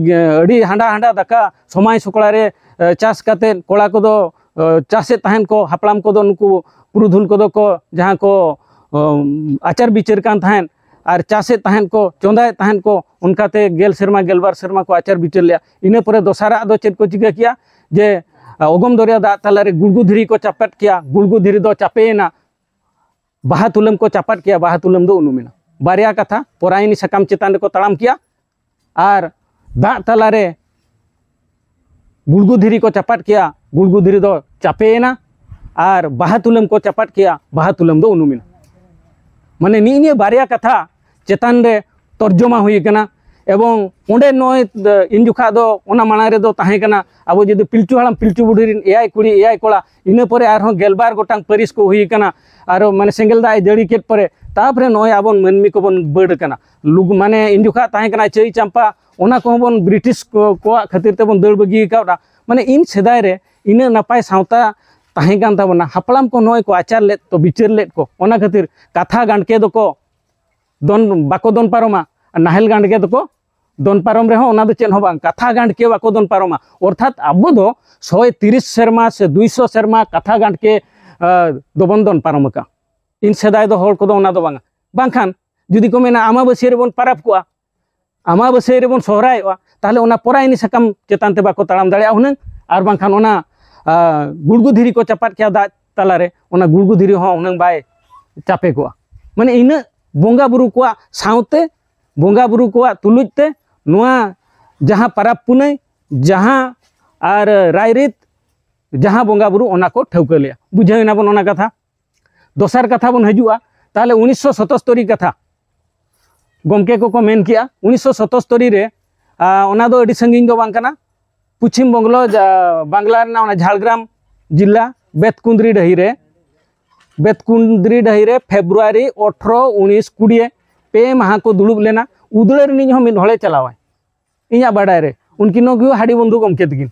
ᱟᱹᱰᱤ ᱦᱟᱸᱰᱟ ᱦᱟᱸᱰᱟ ᱫᱟᱠᱟ ᱥᱚᱢᱟᱭ ᱥᱚᱠᱲᱟ ᱨᱮ, ᱮ, ᱪᱟᱥ ᱠᱟᱛᱮᱫ ᱠᱚᱲᱟ ᱠᱚᱫᱚ, ᱮ, ᱪᱟᱥᱮᱫ ᱛᱟᱦᱮᱸᱫ ᱠᱚ, ᱦᱟᱯᱲᱟᱢ ᱠᱚᱫᱚ ᱱᱩᱠᱩ ᱯᱩᱨᱩᱫᱷᱩᱞ ᱠᱚᱫᱚ ᱠᱚ ᱡᱟᱦᱟᱸ ᱠᱚ, ᱚ, ᱟᱪᱟᱨ ᱵᱤᱪᱟᱹᱨ ᱠᱟᱱ ᱛᱟᱦᱮᱸᱫ ᱟᱨ ᱪᱟᱥᱮᱫ ᱛᱟᱦᱮᱸᱫ ᱠᱚ, ᱪᱚᱸᱫᱟᱭᱮᱫ ᱛᱟᱦᱮᱸᱫ ᱠᱚ, ᱚᱱᱠᱟᱛᱮ ᱜᱮᱞ ᱥᱮᱨᱢᱟ, ᱜᱮᱞᱵᱟᱨ ᱥᱮᱨᱢᱟ ᱠᱚ ᱟᱪᱟᱨ ᱵᱤᱪᱟᱹᱨ ᱞᱮᱜᱼᱟ᱾ ᱤᱱᱟᱹ ᱯᱚᱨᱮ ᱫᱚᱥᱟᱨᱟᱜ ᱫᱚ ᱪᱮᱫ ᱠᱚ ᱪᱤᱠᱟᱹ ᱠᱮᱜᱼᱟ? ᱡᱮ, ᱟ, ᱚᱜᱚᱢ ᱫᱚᱨᱭᱟ ᱫᱟᱜ ᱛᱟᱞᱟᱨᱮ ᱜᱩᱲᱜᱩ ᱫᱷᱤᱨᱤ ᱠᱚ ᱪᱟᱯᱟᱫ ᱠᱮᱜᱼᱟ, ᱜᱩᱲᱜᱩ ᱫᱷᱤᱨᱤ ᱫᱚ ᱪᱟᱯᱮᱭᱮᱱᱟ, ᱵᱟᱦᱟ ᱛᱩᱞᱟᱹᱢ ᱠᱚ ᱪᱟᱯᱟᱫ ᱠᱮᱜᱼᱟ, ᱵᱟᱦᱟ ᱛᱩᱞᱟᱹᱢ ᱫᱚ ᱩᱱᱩᱢᱮᱱᱟ᱾ ᱵᱟᱨᱭᱟ ᱠᱟᱛᱷᱟ, ᱯᱚᱨᱟᱭᱱᱤ ᱥᱟᱠᱟᱢ ᱪᱮᱛᱟᱱ ᱨᱮᱠᱚ ᱛᱟᱲᱟᱢ ᱠᱮᱜᱼᱟ ᱟᱨ ᱫᱟᱜ ᱛᱟᱞᱟᱨᱮ ᱜᱩᱲᱜᱩ ᱫᱷᱤᱨᱤ ᱠᱚ ᱪᱟᱯᱟᱫ ᱠᱮᱜᱼᱟ, ᱜᱩᱲᱜᱩ ᱫᱷᱤᱨᱤ ᱫᱚ ᱪᱟᱯᱮᱭᱮᱱᱟ, ᱟᱨ ᱵᱟᱦᱟ ᱛᱩᱞᱟᱹᱢ ᱠᱚ ᱪᱟᱯᱟᱫ ᱠᱮᱜᱼᱟ, ᱵᱟᱦᱟ ᱛᱩᱞᱟᱹᱢ ᱫᱚ ᱩᱱᱩᱢᱮᱱᱟ᱾ ᱢᱟᱱᱮ ᱱᱤᱜ ᱱᱤᱭᱟᱹ ᱵᱟᱨᱭᱟ ᱠᱟᱛᱷᱟ ᱪᱮᱛᱟᱱ ᱨᱮ ᱛᱚᱨᱡᱚᱢᱟ ᱦᱩᱭ ᱟᱠᱟᱱᱟ᱾ ᱮᱵᱚᱝ ᱚᱸᱰᱮ ᱱᱚᱜᱼᱚᱭ ᱤᱱ ᱡᱚᱠᱷᱟ ᱫᱚ ᱚᱱᱟ ᱢᱟᱲᱟᱝ ᱨᱮᱫᱚ ᱛᱟᱦᱮᱸ ᱠᱟᱱᱟ, ᱟᱵᱚ ᱡᱩᱫᱤ ᱯᱤᱞᱪᱩ ᱦᱟᱲᱟᱢ ᱯᱤᱞᱪᱩ ᱵᱩᱰᱷᱤ ᱨᱮᱱ ᱮᱭᱟᱭ ᱠᱩᱲᱤ ᱮᱭᱟᱭ ᱠᱚᱲᱟ, ᱤᱱᱟᱹ ᱯᱚᱨᱮ ᱟᱨᱦᱚᱸ ᱜᱮᱞᱵᱟᱨ ᱜᱚᱴᱟᱝ ᱯᱟᱹᱨᱤᱥ ᱠᱚ ᱦᱩᱭ ᱟᱠᱟᱱᱟ᱾ ᱟᱨᱚ ᱢᱟᱱᱮ ᱥᱮᱸᱜᱮᱞ ᱫᱟᱜ ᱮ ᱡᱟᱹᱲᱤ ᱠᱮᱫ ᱯᱚᱨᱮ ᱛᱟᱨᱯᱚᱨᱮ ᱱᱚᱜᱼᱚᱭ ᱟᱵᱚ ᱢᱟᱹᱱᱢᱤ ᱠᱚᱵᱚᱱ ᱵᱟᱹᱰ ᱟᱠᱟᱱᱟ᱾ ᱞᱩᱜ ᱢᱟᱱᱮ ᱤᱱ ᱡᱚᱠᱷᱟ ᱛᱟᱦᱮᱸ ᱠᱟᱱᱟ ᱪᱟᱹᱭ ᱪᱟᱢᱯᱟ, ᱚᱱᱟ ᱠᱚᱦᱚᱸ ᱵᱚᱱ ᱵᱨᱤᱴᱤᱥ ᱠᱚ- ᱠᱚᱣᱟᱜ ᱠᱷᱟᱹᱛᱤᱨ ᱛᱮᱵᱚᱱ ᱫᱟᱹᱲ ᱵᱟᱹᱜᱤ ᱟᱠᱟᱫᱟ᱾ ᱢᱟᱱᱮ ᱤᱱ ᱥᱮᱫᱟᱭ ᱨᱮ ᱤᱱᱟᱹᱜ ᱱᱟᱯᱟᱭ ᱥᱟᱶᱛᱟ ᱛᱟᱦᱮᱸ ᱠᱟᱱ ᱛᱟᱵᱚᱱᱟ, ᱦᱟᱯᱲᱟᱢ ᱠᱚ ᱱᱚᱜᱼᱚᱭ ᱠᱚ ᱟᱪᱟᱨ ᱞᱮᱫ ᱠᱚ, ᱵᱤᱪᱟᱹᱨ ᱞᱮᱫ ᱠᱚ, ᱚᱱᱟ ᱠᱷᱟᱹᱛᱤᱨ ᱠᱟᱛᱷᱟ ᱜᱟᱱᱰᱠᱮ ᱫᱚᱠᱚ ᱫᱚᱱ ᱵᱟᱠᱚ ᱫᱚᱱ ᱯᱟᱨᱚᱢᱟ, ᱟᱨ ᱱᱟᱦᱮᱞ ᱜᱟᱱᱰᱠᱮ ᱫᱚᱠᱚ ᱫᱚᱱ ᱯᱟᱨᱚᱢ ᱨᱮᱦᱚᱸ ᱚᱱᱟ ᱫᱚ ᱪᱮᱫ ᱦᱚᱸ ᱵᱟᱝ, ᱠᱟᱛᱷᱟ ᱜᱟᱱᱰᱠᱮ ᱵᱟᱠᱚ ᱫᱚᱱ ᱯᱟᱨᱚᱢᱟ᱾ ᱚᱨᱛᱷᱟᱛ ᱟᱵᱚ ᱫᱚ ᱥᱚᱭ ᱛᱤᱨᱤᱥ ᱥᱮᱨᱢᱟ ᱥᱮ ᱫᱩᱭᱥᱚ ᱥᱮᱨᱢᱟ ᱠᱟᱛᱷᱟ ᱜᱟᱱᱰᱠᱮ ᱟᱸ, ᱫᱚᱵᱚᱱ ᱫᱚᱱ ᱯᱟᱨᱚᱢ ᱟᱠᱟᱫ᱾ ᱤᱱ ᱥᱮᱫᱟᱭ ᱫᱚ ᱦᱚᱲ ᱠᱚᱫᱚ ᱚᱱᱟ ᱫᱚ ᱵᱟᱝᱟ᱾ ᱵᱟᱝᱠᱷᱟᱱ ᱡᱩᱫᱤ ᱠᱚ ᱢᱮᱱᱟ ᱟᱢᱟᱵᱟᱹᱥᱭᱟᱹ ᱨᱮᱵᱚᱱ ᱯᱟᱨᱟᱵᱽ ᱠᱚᱜᱼᱟ, ᱟᱢᱟᱵᱟᱹᱥᱭᱟᱹ ᱨᱮᱵᱚᱱ ᱥᱚᱦᱨᱟᱭᱚᱜᱼᱟ, ᱛᱟᱦᱚᱞᱮ ᱚᱱᱟ ᱯᱚᱨᱟᱭᱱᱤ ᱥᱟᱠᱟᱢ ᱪᱮᱛᱟᱱ ᱛᱮ ᱵᱟᱠᱚ ᱛᱟᱲᱟᱢ ᱫᱟᱲᱮᱭᱟᱜᱼᱟ ᱦᱩᱱᱟᱹᱝ, ᱟᱨ ᱵᱟᱝᱠᱷᱟᱱ ᱚᱱᱟ ᱟᱸ, ᱜᱩᱲᱜᱩ ᱫᱷᱤᱨᱤ ᱠᱚ ᱪᱟᱯᱟᱫ ᱠᱮᱭᱟ ᱫᱟᱜ ᱛᱟᱞᱟᱨᱮ, ᱚᱱᱟ ᱜᱩᱲᱜᱩ ᱫᱷᱤᱨᱤ ᱦᱚᱸ ᱦᱩᱱᱟᱹᱝ ᱵᱟᱭ ᱪᱟᱯᱮ ᱠᱚᱜᱼᱟ᱾ ᱢᱟᱱᱮ ᱤᱱᱟᱹᱜ ᱵᱚᱸᱜᱟ ᱵᱩᱨᱩ ᱠᱚᱣᱟᱜ ᱥᱟᱶᱛᱮ ᱵᱚᱸᱜᱟ ᱵᱩᱨᱩ ᱠᱚᱣᱟᱜ ᱛᱩᱞᱩᱡ ᱛᱮ ᱱᱚᱣᱟ ᱡᱟᱦᱟᱸ ᱯᱟᱨᱟᱵᱽ ᱯᱩᱱᱟᱹᱭ, ᱡᱟᱦᱟᱸ ᱟᱨ ᱨᱟᱭᱨᱤᱛ, ᱡᱟᱦᱟᱸ ᱵᱚᱸᱜᱟ ᱵᱩᱨᱩ, ᱚᱱᱟ ᱠᱚ ᱴᱷᱟᱹᱣᱠᱟᱹ ᱞᱮᱜᱼᱟ᱾ ᱵᱩᱡᱷᱟᱹᱣ ᱮᱱᱟ ᱵᱚᱱ ᱚᱱᱟ ᱠᱟᱛᱷᱟ᱾ ᱫᱚᱥᱟᱨ ᱠᱟᱛᱷᱟ ᱵᱚᱱ ᱦᱤᱡᱩᱜᱼᱟ, ᱛᱟᱦᱚᱞᱮ ᱩᱱᱤᱥᱥᱚ ᱥᱚᱛᱚᱥᱛᱚᱨᱤ ᱠᱟᱛᱷᱟ᱾ ᱜᱚᱢᱠᱮ ᱠᱚᱠᱚ ᱢᱮᱱ ᱠᱮᱜᱼᱟ ᱩᱱᱤᱥᱥᱚ ᱥᱚᱛᱚᱥᱛᱚᱨᱤ ᱨᱮ, ᱟᱨ ᱚᱱᱟ ᱫᱚ ᱟᱹᱰᱤ ᱥᱟᱺᱜᱤᱧ ᱫᱚ ᱵᱟᱝ ᱠᱟᱱᱟ, ᱯᱚᱪᱷᱤᱢ ᱵᱚᱝᱜᱚ ᱡᱟ- ᱵᱟᱝᱞᱟ ᱨᱮᱱᱟᱜ ᱚᱱᱟ ᱡᱷᱟᱲᱜᱨᱟᱢ ᱡᱤᱞᱟ ᱵᱮᱛᱠᱩᱸᱫᱽᱨᱤ ᱰᱟᱹᱦᱤ ᱨᱮ, ᱵᱮᱛᱠᱩᱸᱫᱽᱨᱤ ᱰᱟᱹᱦᱤ ᱨᱮ ᱯᱷᱮᱵᱽᱨᱩᱣᱟᱨᱤ ᱟᱴᱷᱨᱚ, ᱩᱱᱤᱥ, ᱠᱩᱲᱤ ᱯᱮ ᱢᱟᱦᱟ ᱠᱚ ᱫᱩᱲᱩᱵ ᱞᱮᱱᱟ᱾ ᱩᱫᱽᱲᱟᱹ ᱨᱤᱱᱤᱡ ᱦᱚᱸ ᱢᱤᱫ ᱦᱚᱲᱮ ᱪᱟᱞᱟᱣᱟᱭ, ᱤᱧᱟᱹᱜ ᱵᱟᱰᱟᱭ ᱨᱮ᱾ ᱩᱱᱠᱤᱱ ᱦᱚᱸ ᱦᱟᱹᱰᱤ ᱵᱚᱱᱫᱷᱩ ᱜᱚᱢᱠᱮ ᱛᱟᱹᱠᱤᱱ,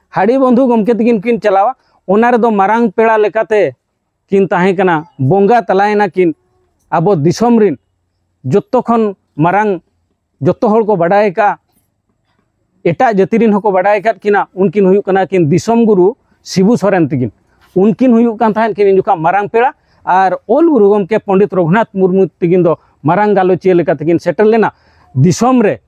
ᱦᱟᱹᱰᱤ ᱵᱚᱱᱫᱷᱩ ᱜᱚᱢᱠᱮ ᱛᱟᱹᱠᱤᱱ ᱠᱤᱱ ᱪᱟᱞᱟᱣᱟ᱾ ᱚᱱᱟ ᱨᱮᱫᱚ ᱢᱟᱨᱟᱝ ᱯᱮᱲᱟ ᱞᱮᱠᱟᱛᱮ ᱠᱤᱱ ᱛᱟᱦᱮᱸ ᱠᱟᱱᱟ, ᱵᱚᱸᱜᱟ ᱛᱟᱞᱟᱭᱮᱱᱟ ᱠᱤᱱ᱾ ᱟᱵᱚ ᱫᱤᱥᱚᱢ ᱨᱤᱱ ᱡᱚᱛᱚ ᱠᱷᱚᱱ ᱢᱟᱨᱟᱝ, ᱡᱚᱛᱚ ᱦᱚᱲ ᱠᱚ ᱵᱟᱰᱟᱭ ᱟᱠᱟᱫᱼᱟ, ᱮᱴᱟᱜ ᱡᱟᱹᱛᱤ ᱨᱤᱱ ᱦᱚᱸᱠᱚ ᱵᱟᱰᱟᱭ ᱟᱠᱟᱫ ᱠᱤᱱᱟ, ᱩᱱᱠᱤᱱ ᱦᱩᱭᱩᱜ ᱠᱟᱱᱟ ᱠᱤᱱ ᱫᱤᱥᱚᱢ ᱜᱩᱨᱩ ᱥᱤᱵᱩ ᱥᱚᱨᱮᱱ ᱛᱟᱹᱠᱤᱱ᱾ ᱩᱱᱠᱤᱱ ᱦᱩᱭᱩᱜ ᱠᱟᱱ ᱛᱟᱦᱮᱸᱫ ᱠᱤᱱ ᱤᱧ ᱡᱚᱠᱷᱟ ᱢᱟᱨᱟᱝ ᱯᱮᱲᱟ, ᱟᱨ ᱚᱞ ᱜᱩᱨᱩ ᱜᱚᱢᱠᱮ ᱯᱚᱱᱰᱤᱛ ᱨᱚᱜᱷᱩᱱᱟᱛᱷ ᱢᱩᱨᱢᱩ ᱛᱟᱹᱠᱤᱱ ᱫᱚ ᱢᱟᱨᱟᱝ ᱜᱟᱞᱚᱪᱤᱭᱟᱹ ᱞᱮᱠᱟ ᱛᱮᱠᱤᱱ ᱥᱮᱴᱮᱨ ᱞᱮᱱᱟ ᱫᱤᱥᱚᱢ ᱨᱮ᱾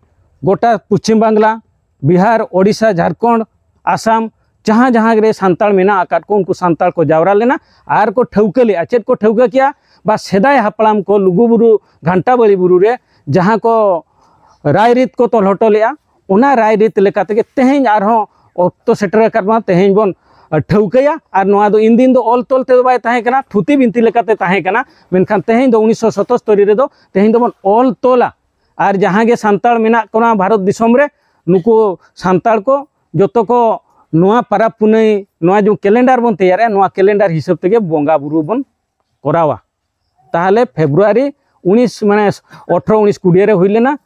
ᱜᱚᱴᱟ ᱯᱚᱪᱷᱤᱢ ᱵᱟᱝᱞᱟ, ᱵᱤᱦᱟᱨ, ᱳᱰᱤᱥᱟ, ᱡᱷᱟᱲᱠᱷᱚᱸᱰ, ᱟᱥᱟᱢ, ᱡᱟᱦᱟᱸ ᱡᱟᱦᱟᱸ ᱨᱮ ᱥᱟᱱᱛᱟᱲ ᱢᱮᱱᱟᱜ ᱟᱠᱟᱫ ᱠᱚ, ᱩᱱᱠᱩ ᱥᱟᱱᱛᱟᱲ ᱠᱚ ᱡᱟᱣᱨᱟ ᱞᱮᱱᱟ ᱟᱨ ᱠᱚ ᱴᱷᱟᱹᱣᱠᱟᱹ ᱞᱮᱫᱼᱟ᱾ ᱪᱮᱫ ᱠᱚ ᱴᱷᱟᱹᱣᱠᱟᱹ ᱠᱮᱜᱼᱟ? ᱵᱟ ᱥᱮᱫᱟᱭ ᱦᱟᱯᱲᱟᱢ ᱠᱚ ᱞᱩᱜᱩᱵᱩᱨᱩ ᱜᱷᱟᱱᱴᱟ ᱵᱟᱲᱤ ᱵᱩᱨᱩ ᱨᱮ ᱡᱟᱦᱟᱸ ᱠᱚ ᱨᱟᱭᱨᱤᱛ ᱠᱚ ᱛᱚᱞ ᱦᱚᱴᱚ ᱞᱮᱫᱼᱟ, ᱚᱱᱟ ᱨᱟᱭᱨᱤᱛ ᱞᱮᱠᱟ ᱛᱮᱜᱮ ᱛᱮᱦᱮᱧ ᱟᱨᱦᱚᱸ ᱚᱠᱛᱚ ᱥᱮᱴᱮᱨ ᱟᱠᱟᱫ ᱵᱚᱱᱟ, ᱛᱮᱦᱮᱧ ᱵᱚᱱ ᱴᱷᱟᱹᱣᱠᱟᱹᱭᱟ᱾ ᱟᱨ ᱱᱚᱣᱟ ᱫᱚ ᱤᱱ ᱫᱤᱱ ᱫᱚ ᱚᱞ ᱛᱚᱞ ᱛᱮᱫᱚ ᱵᱟᱭ ᱛᱟᱦᱮᱸ ᱠᱟᱱᱟ, ᱛᱷᱩᱛᱤ ᱵᱤᱱᱛᱤ ᱞᱮᱠᱟᱛᱮ ᱛᱟᱦᱮᱸ ᱠᱟᱱᱟ, ᱢᱮᱱᱠᱷᱟᱱ ᱛᱮᱦᱮᱧ ᱫᱚ ᱩᱱᱤᱥᱥᱚ ᱥᱚᱛᱚᱥᱛᱚᱨᱤ ᱨᱮᱫᱚ ᱛᱮᱦᱮᱧ ᱫᱚᱵᱚᱱ ᱚᱞ ᱛᱚᱞᱟ᱾ ᱟᱨ ᱡᱟᱦᱟᱸ ᱜᱮ ᱥᱟᱱᱛᱟᱲ ᱢᱮᱱᱟᱜ ᱠᱚᱣᱟ ᱵᱷᱟᱨᱚᱛ ᱫᱤᱥᱚᱢ ᱨᱮ, ᱱᱩᱠᱩ ᱥᱟᱱᱛᱟᱲ ᱠᱚ ᱡᱚᱛᱚ ᱠᱚ ᱱᱚᱣᱟ ᱯᱟᱨᱟᱵᱽ ᱯᱩᱱᱟᱹᱭ, ᱱᱚᱣᱟ ᱡᱮ ᱠᱮᱞᱮᱱᱰᱟᱨ ᱵᱚᱱ ᱛᱮᱭᱟᱨᱮᱜᱼᱟ, ᱱᱚᱣᱟ ᱠᱮᱞᱮᱱᱰᱟᱨ ᱦᱤᱥᱟᱹᱵ ᱛᱮᱜᱮ ᱵᱚᱸᱜᱟ ᱵᱩᱨᱩ ᱵᱚᱱ ᱠᱚᱨᱟᱣᱟ᱾ ᱛᱟᱦᱚᱞᱮ ᱯᱷᱮᱵᱽᱨᱩᱣᱟᱨᱤ ᱩᱱᱤᱥ, ᱢᱟᱱᱮ ᱟᱴᱷᱨᱚ ᱩᱱᱤᱥ ᱠᱩᱲᱤᱭᱟᱹ ᱨᱮ ᱦᱩᱭ ᱞᱮᱱᱟ᱾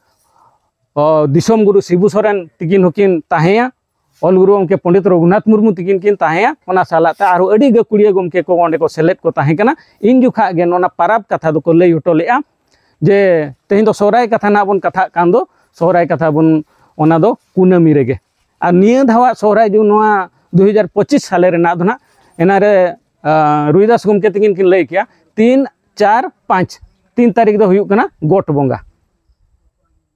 ᱚ, ᱫᱤᱥᱚᱢ ᱜᱩᱨᱩ ᱥᱤᱵᱩ ᱥᱚᱨᱮᱱ ᱛᱤᱠᱤᱱ ᱦᱚᱸᱠᱤᱱ ᱛᱟᱦᱮᱸᱭᱟ, ᱚᱞ ᱜᱩᱨᱩ ᱜᱚᱢᱠᱮ ᱯᱚᱱᱰᱤᱛ ᱨᱚᱜᱷᱩᱱᱟᱛᱷ ᱢᱩᱨᱢᱩ ᱛᱤᱠᱤᱱ ᱠᱤᱱ ᱛᱟᱦᱮᱸᱭᱟ, ᱚᱱᱟ ᱥᱟᱞᱟᱜ ᱛᱮ ᱟᱨᱦᱚᱸ ᱟᱹᱰᱤ ᱜᱟᱹᱠᱷᱩᱲᱤᱭᱟᱹ ᱜᱚᱢᱠᱮ ᱠᱚ ᱚᱸᱰᱮ ᱠᱚ ᱥᱮᱞᱮᱫ ᱠᱚ ᱛᱟᱦᱮᱸ ᱠᱟᱱᱟ᱾ ᱤᱧ ᱡᱚᱠᱷᱟᱜ ᱜᱮ ᱱᱚᱣᱟ ᱯᱟᱨᱟᱵᱽ ᱠᱟᱛᱷᱟ ᱫᱚᱠᱚ ᱞᱟᱹᱭ ᱦᱚᱴᱚ ᱞᱮᱫᱼᱟ ᱡᱮ ᱛᱮᱦᱮᱧ ᱫᱚ ᱥᱚᱦᱨᱟᱭ ᱠᱟᱛᱷᱟ ᱱᱟᱜ ᱵᱚᱱ ᱠᱟᱛᱷᱟᱜ ᱠᱟᱱ ᱫᱚ, ᱥᱚᱦᱨᱟᱭ ᱠᱟᱛᱷᱟ ᱵᱚᱱ, ᱚᱱᱟ ᱫᱚ ᱠᱩᱱᱟᱹᱢᱤ ᱨᱮᱜᱮ᱾ ᱟᱨ ᱱᱤᱭᱟᱹ ᱫᱷᱟᱣᱟᱜ ᱥᱚᱦᱨᱟᱭ ᱡᱩ ᱱᱚᱣᱟ ᱫᱩ ᱦᱟᱡᱟᱨ ᱯᱚᱸᱪᱤᱥ ᱥᱟᱞᱮ ᱨᱮᱱᱟᱜ ᱫᱚ ᱱᱟᱜ, ᱮᱱᱟ ᱨᱮ, ᱟ, ᱨᱩᱭᱫᱟᱥ ᱜᱚᱢᱠᱮ ᱛᱤᱠᱤᱱ ᱠᱤᱱ ᱞᱟᱹᱭ ᱠᱮᱜᱼᱟ, ᱛᱤᱱ, ᱪᱟᱨ, ᱯᱟᱸᱪ, ᱛᱤᱱ ᱛᱟᱹᱨᱤᱠᱷ ᱫᱚ ᱦᱩᱭᱩᱜ ᱠᱟᱱᱟ ᱜᱚᱴ ᱵᱚᱸᱜᱟ᱾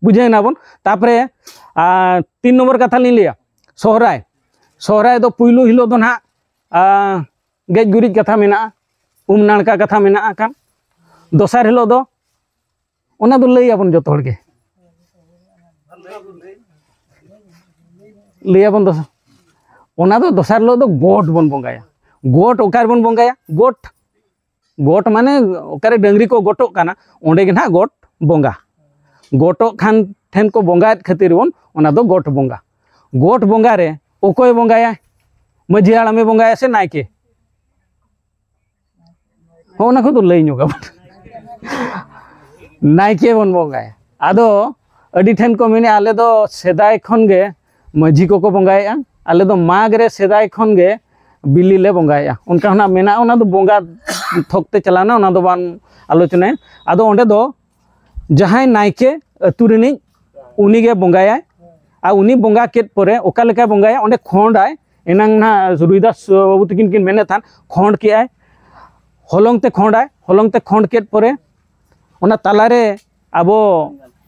ᱵᱩᱡᱷᱟᱹᱣ ᱮᱱᱟ ᱵᱚᱱ? ᱛᱟᱯᱚᱨᱮ, ᱟ, ᱛᱤᱱ ᱱᱚᱢᱵᱚᱨ ᱠᱟᱛᱷᱟ ᱞᱤᱧ ᱞᱟᱹᱭᱟ, ᱥᱚᱦᱨᱟᱭ᱾ ᱥᱚᱦᱨᱟᱭ ᱫᱚ ᱯᱩᱭᱞᱩ ᱦᱤᱞᱳᱜ ᱫᱚ ᱱᱟᱦᱟᱜ, ᱟ, ᱜᱮᱡ ᱜᱩᱨᱤᱡ ᱠᱟᱛᱷᱟ ᱢᱮᱱᱟᱜᱼᱟ, ᱩᱢ ᱱᱟᱲᱠᱟ ᱠᱟᱛᱷᱟ ᱢᱮᱱᱟᱜᱼᱟ ᱠᱷᱟᱱ, ᱫᱚᱥᱟᱨ ᱦᱤᱞᱳᱜ ᱫᱚ ᱚᱱᱟ ᱫᱚ ᱞᱟᱹᱭ ᱟᱵᱚᱱ ᱡᱚᱛᱚ ᱦᱚᱲ ᱜᱮ᱾ ᱞᱟᱹᱭ ᱟᱵᱚᱱ ᱫᱚᱥᱟᱨ, ᱚᱱᱟ ᱫᱚ ᱫᱚᱥᱟᱨ ᱦᱤᱞᱳᱜ ᱫᱚ ᱜᱚᱴ ᱵᱚᱱ ᱵᱚᱸᱜᱟᱭᱟ᱾ ᱜᱚᱴ ᱚᱠᱟ ᱨᱮᱵᱚᱱ ᱵᱚᱸᱜᱟᱭᱟ? ᱜᱚᱴ, ᱜᱚᱴ ᱢᱟᱱᱮ ᱚᱠᱟᱨᱮ ᱰᱟᱹᱝᱨᱤ ᱠᱚ ᱜᱚᱴᱚᱜ ᱠᱟᱱᱟ, ᱚᱸᱰᱮ ᱜᱮ ᱱᱟᱦᱟᱜ ᱜᱚᱴ ᱵᱚᱸᱜᱟ᱾ ᱜᱚᱴᱚᱜ ᱠᱷᱟᱱ ᱴᱷᱮᱱ ᱠᱚ ᱵᱚᱸᱜᱟᱭᱮᱫ ᱠᱷᱟᱹᱛᱤᱨ ᱵᱚᱱ, ᱚᱱᱟ ᱫᱚ ᱜᱚᱴ ᱵᱚᱸᱜᱟ᱾ ᱜᱚᱴ ᱵᱚᱸᱜᱟ ᱨᱮ ᱚᱠᱚᱭ ᱵᱚᱸᱜᱟᱭᱟ? ᱢᱟᱹᱡᱷᱤ ᱦᱟᱲᱟᱢᱮ ᱵᱚᱸᱜᱟᱭᱟ ᱥᱮ ᱱᱟᱭᱠᱮ? ᱦᱚᱸ, ᱚᱱᱟ ᱠᱚᱫᱚ ᱞᱟᱹᱭ ᱧᱚᱜ ᱟᱵᱚᱱ᱾ ᱱᱟᱭᱠᱮ ᱵᱚᱱ ᱵᱚᱸᱜᱟᱭᱟ᱾ ᱟᱫᱚ ᱟᱹᱰᱤ ᱴᱷᱮᱱ ᱠᱚ ᱢᱮᱱᱮᱫᱼᱟ, ᱟᱞᱮ ᱫᱚ ᱥᱮᱫᱟᱭ ᱠᱷᱚᱱ ᱜᱮ ᱢᱟᱹᱡᱷᱤ ᱠᱚᱠᱚ ᱵᱚᱸᱜᱟᱭᱮᱫᱼᱟ, ᱟᱞᱮ ᱫᱚ ᱢᱟᱜᱽ ᱨᱮ ᱥᱮᱫᱟᱭ ᱠᱷᱚᱱ ᱜᱮ ᱵᱤᱞᱤ ᱞᱮ ᱵᱚᱸᱜᱟᱭᱮᱫᱼᱟ, ᱚᱱᱠᱟ ᱦᱚᱸ ᱱᱟᱜ ᱢᱮᱱᱟᱜᱼᱟ᱾ ᱚᱱᱟ ᱫᱚ ᱵᱚᱸᱜᱟ ᱛᱷᱚᱠ ᱛᱮ ᱪᱟᱞᱟᱣᱱᱟ, ᱚᱱᱟ ᱫᱚ ᱵᱟᱝ ᱟᱞᱳᱪᱚᱱᱟᱭᱟ᱾ ᱟᱫᱚ ᱚᱸᱰᱮ ᱫᱚ ᱡᱟᱦᱟᱸᱭ ᱱᱟᱭᱠᱮ ᱟᱹᱛᱩ ᱨᱤᱱᱤᱡ, ᱩᱱᱤᱜᱮ ᱵᱚᱸᱜᱟᱭᱟᱭ᱾ ᱟᱨ ᱩᱱᱤ ᱵᱚᱸᱜᱟ ᱠᱮᱫ ᱯᱚᱨᱮ ᱚᱠᱟ ᱞᱮᱠᱟᱭ ᱵᱚᱸᱜᱟᱭᱟ? ᱚᱸᱰᱮ ᱠᱷᱚᱸᱰᱟᱭ᱾ ᱮᱱᱟᱝ ᱱᱟᱦᱟᱜ ᱨᱩᱭᱫᱟᱥ ᱵᱟᱹᱵᱩ ᱛᱟᱹᱠᱤᱱ ᱠᱤᱱ ᱢᱮᱱᱮᱫ ᱛᱟᱦᱮᱸᱫ, ᱠᱷᱚᱸᱰ ᱠᱮᱜᱼᱟᱭ, ᱦᱚᱞᱚᱝ ᱛᱮ ᱠᱷᱚᱸᱰᱟᱭ᱾ ᱦᱚᱞᱚᱝ ᱛᱮ ᱠᱷᱚᱸᱰ ᱠᱮᱫ ᱯᱚᱨᱮ ᱚᱱᱟ ᱛᱟᱞᱟᱨᱮ ᱟᱵᱚ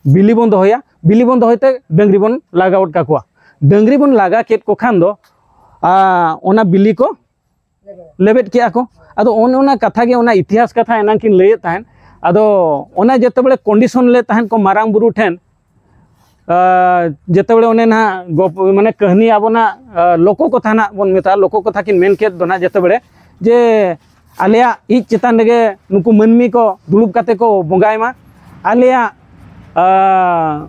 ᱵᱤᱞᱤ ᱵᱚᱱ ᱫᱚᱦᱚᱭᱟ᱾ ᱵᱤᱞᱤ ᱵᱚᱱ ᱫᱚᱦᱚᱭ ᱛᱮ ᱰᱟᱹᱝᱨᱤ ᱵᱚᱱ ᱞᱟᱜᱟ ᱜᱚᱫ ᱠᱟᱠᱚᱣᱟ᱾ ᱰᱟᱹᱝᱨᱤ ᱵᱚᱱ ᱞᱟᱜᱟ ᱠᱮᱫ ᱠᱚ ᱠᱷᱟᱱ ᱫᱚ, ᱟ, ᱚᱱᱟ ᱵᱤᱞᱤ ᱠᱚ ᱞᱮᱵᱮᱫ ᱠᱮᱜᱼᱟ ᱠᱚ᱾ ᱟᱫᱚ ᱚᱱᱮ ᱚᱱᱟ ᱠᱟᱛᱷᱟ ᱜᱮ, ᱚᱱᱟ ᱤᱛᱤᱦᱟᱥ ᱠᱟᱛᱷᱟ ᱮᱱᱟᱝ ᱠᱤᱱ ᱞᱟᱹᱭᱮᱫ ᱛᱟᱦᱮᱸᱫ᱾ ᱟᱫᱚ ᱚᱱᱟ ᱡᱮᱛᱮᱵᱮᱲᱮ condition ᱞᱮᱫ ᱛᱟᱦᱮᱸᱫ ᱠᱚ ᱢᱟᱨᱟᱝ ᱵᱩᱨᱩ ᱴᱷᱮᱱ, ᱟ, ᱡᱮᱛᱮᱵᱮᱲᱮ ᱚᱱᱮ ᱱᱟᱦᱟᱜ ᱜᱚᱯ-, ᱢᱟᱱᱮ ᱠᱟᱹᱦᱱᱤ ᱟᱵᱚᱱᱟᱜ, ᱟ, ᱞᱳᱠᱚ ᱠᱚᱛᱷᱟ ᱱᱟᱦᱟᱜ ᱵᱚᱱ ᱢᱮᱛᱟᱜᱼᱟ, ᱞᱳᱠᱚ ᱠᱚᱛᱷᱟ ᱠᱤᱱ ᱢᱮᱱ ᱠᱮᱫ ᱫᱚ ᱱᱟᱦᱟᱜ ᱡᱮᱛᱮᱵᱮᱲᱮ, ᱡᱮ ᱟᱞᱮᱭᱟᱜ ᱤᱡ ᱪᱮᱛᱟᱱ ᱨᱮᱜᱮ ᱱᱩᱠᱩ ᱢᱟᱹᱱᱢᱤ ᱠᱚ ᱫᱩᱲᱩᱵ ᱠᱟᱛᱮ ᱠᱚ ᱵᱚᱸᱜᱟᱭ ᱢᱟ, ᱟᱞᱮᱭᱟᱜ ᱟᱨ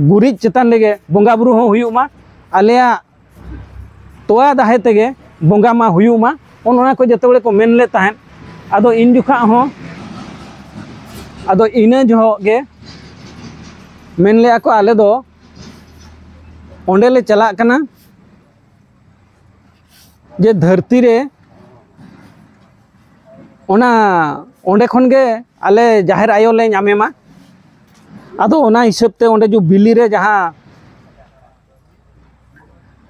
ᱜᱩᱨᱤᱡ ᱪᱮᱛᱟᱱ ᱨᱮᱜᱮ ᱵᱚᱸᱜᱟ ᱵᱩᱨᱩ ᱦᱚᱸ ᱦᱩᱭᱩᱜ ᱢᱟ, ᱟᱞᱮᱭᱟᱜ ᱛᱚᱣᱟ ᱫᱟᱦᱮ ᱛᱮᱜᱮ ᱵᱚᱸᱜᱟ ᱢᱟ ᱦᱩᱭᱩᱜ ᱢᱟ, ᱚᱱ ᱚᱱᱟ ᱠᱚ ᱡᱚᱛᱚ ᱦᱚᱲ ᱠᱚ ᱢᱮᱱ ᱞᱮᱫ ᱛᱟᱦᱮᱸᱫ᱾ ᱟᱫᱚ ᱤᱱ ᱡᱚᱠᱷᱟ ᱦᱚᱸ, ᱟᱫᱚ ᱤᱱᱟᱹ ᱡᱚᱦᱚᱜ ᱜᱮ ᱢᱮᱱ ᱞᱮᱫᱼᱟ ᱠᱚ, ᱟᱞᱮ ᱫᱚ ᱚᱸᱰᱮ ᱞᱮ ᱪᱟᱞᱟᱜ ᱠᱟᱱᱟ ᱡᱮ ᱫᱷᱟᱹᱨᱛᱤ ᱨᱮ ᱚᱱᱟ, ᱚᱸᱰᱮ ᱠᱷᱚᱱ ᱜᱮ ᱟᱞᱮ ᱡᱟᱦᱮᱨ ᱟᱭᱳ ᱞᱮ ᱧᱟᱢᱮ ᱢᱟ᱾ ᱟᱫᱚ ᱚᱱᱟ ᱦᱤᱥᱟᱹᱵ ᱛᱮ ᱚᱸᱰᱮ ᱡᱩ ᱵᱤᱞᱤ ᱨᱮ ᱡᱟᱦᱟᱸ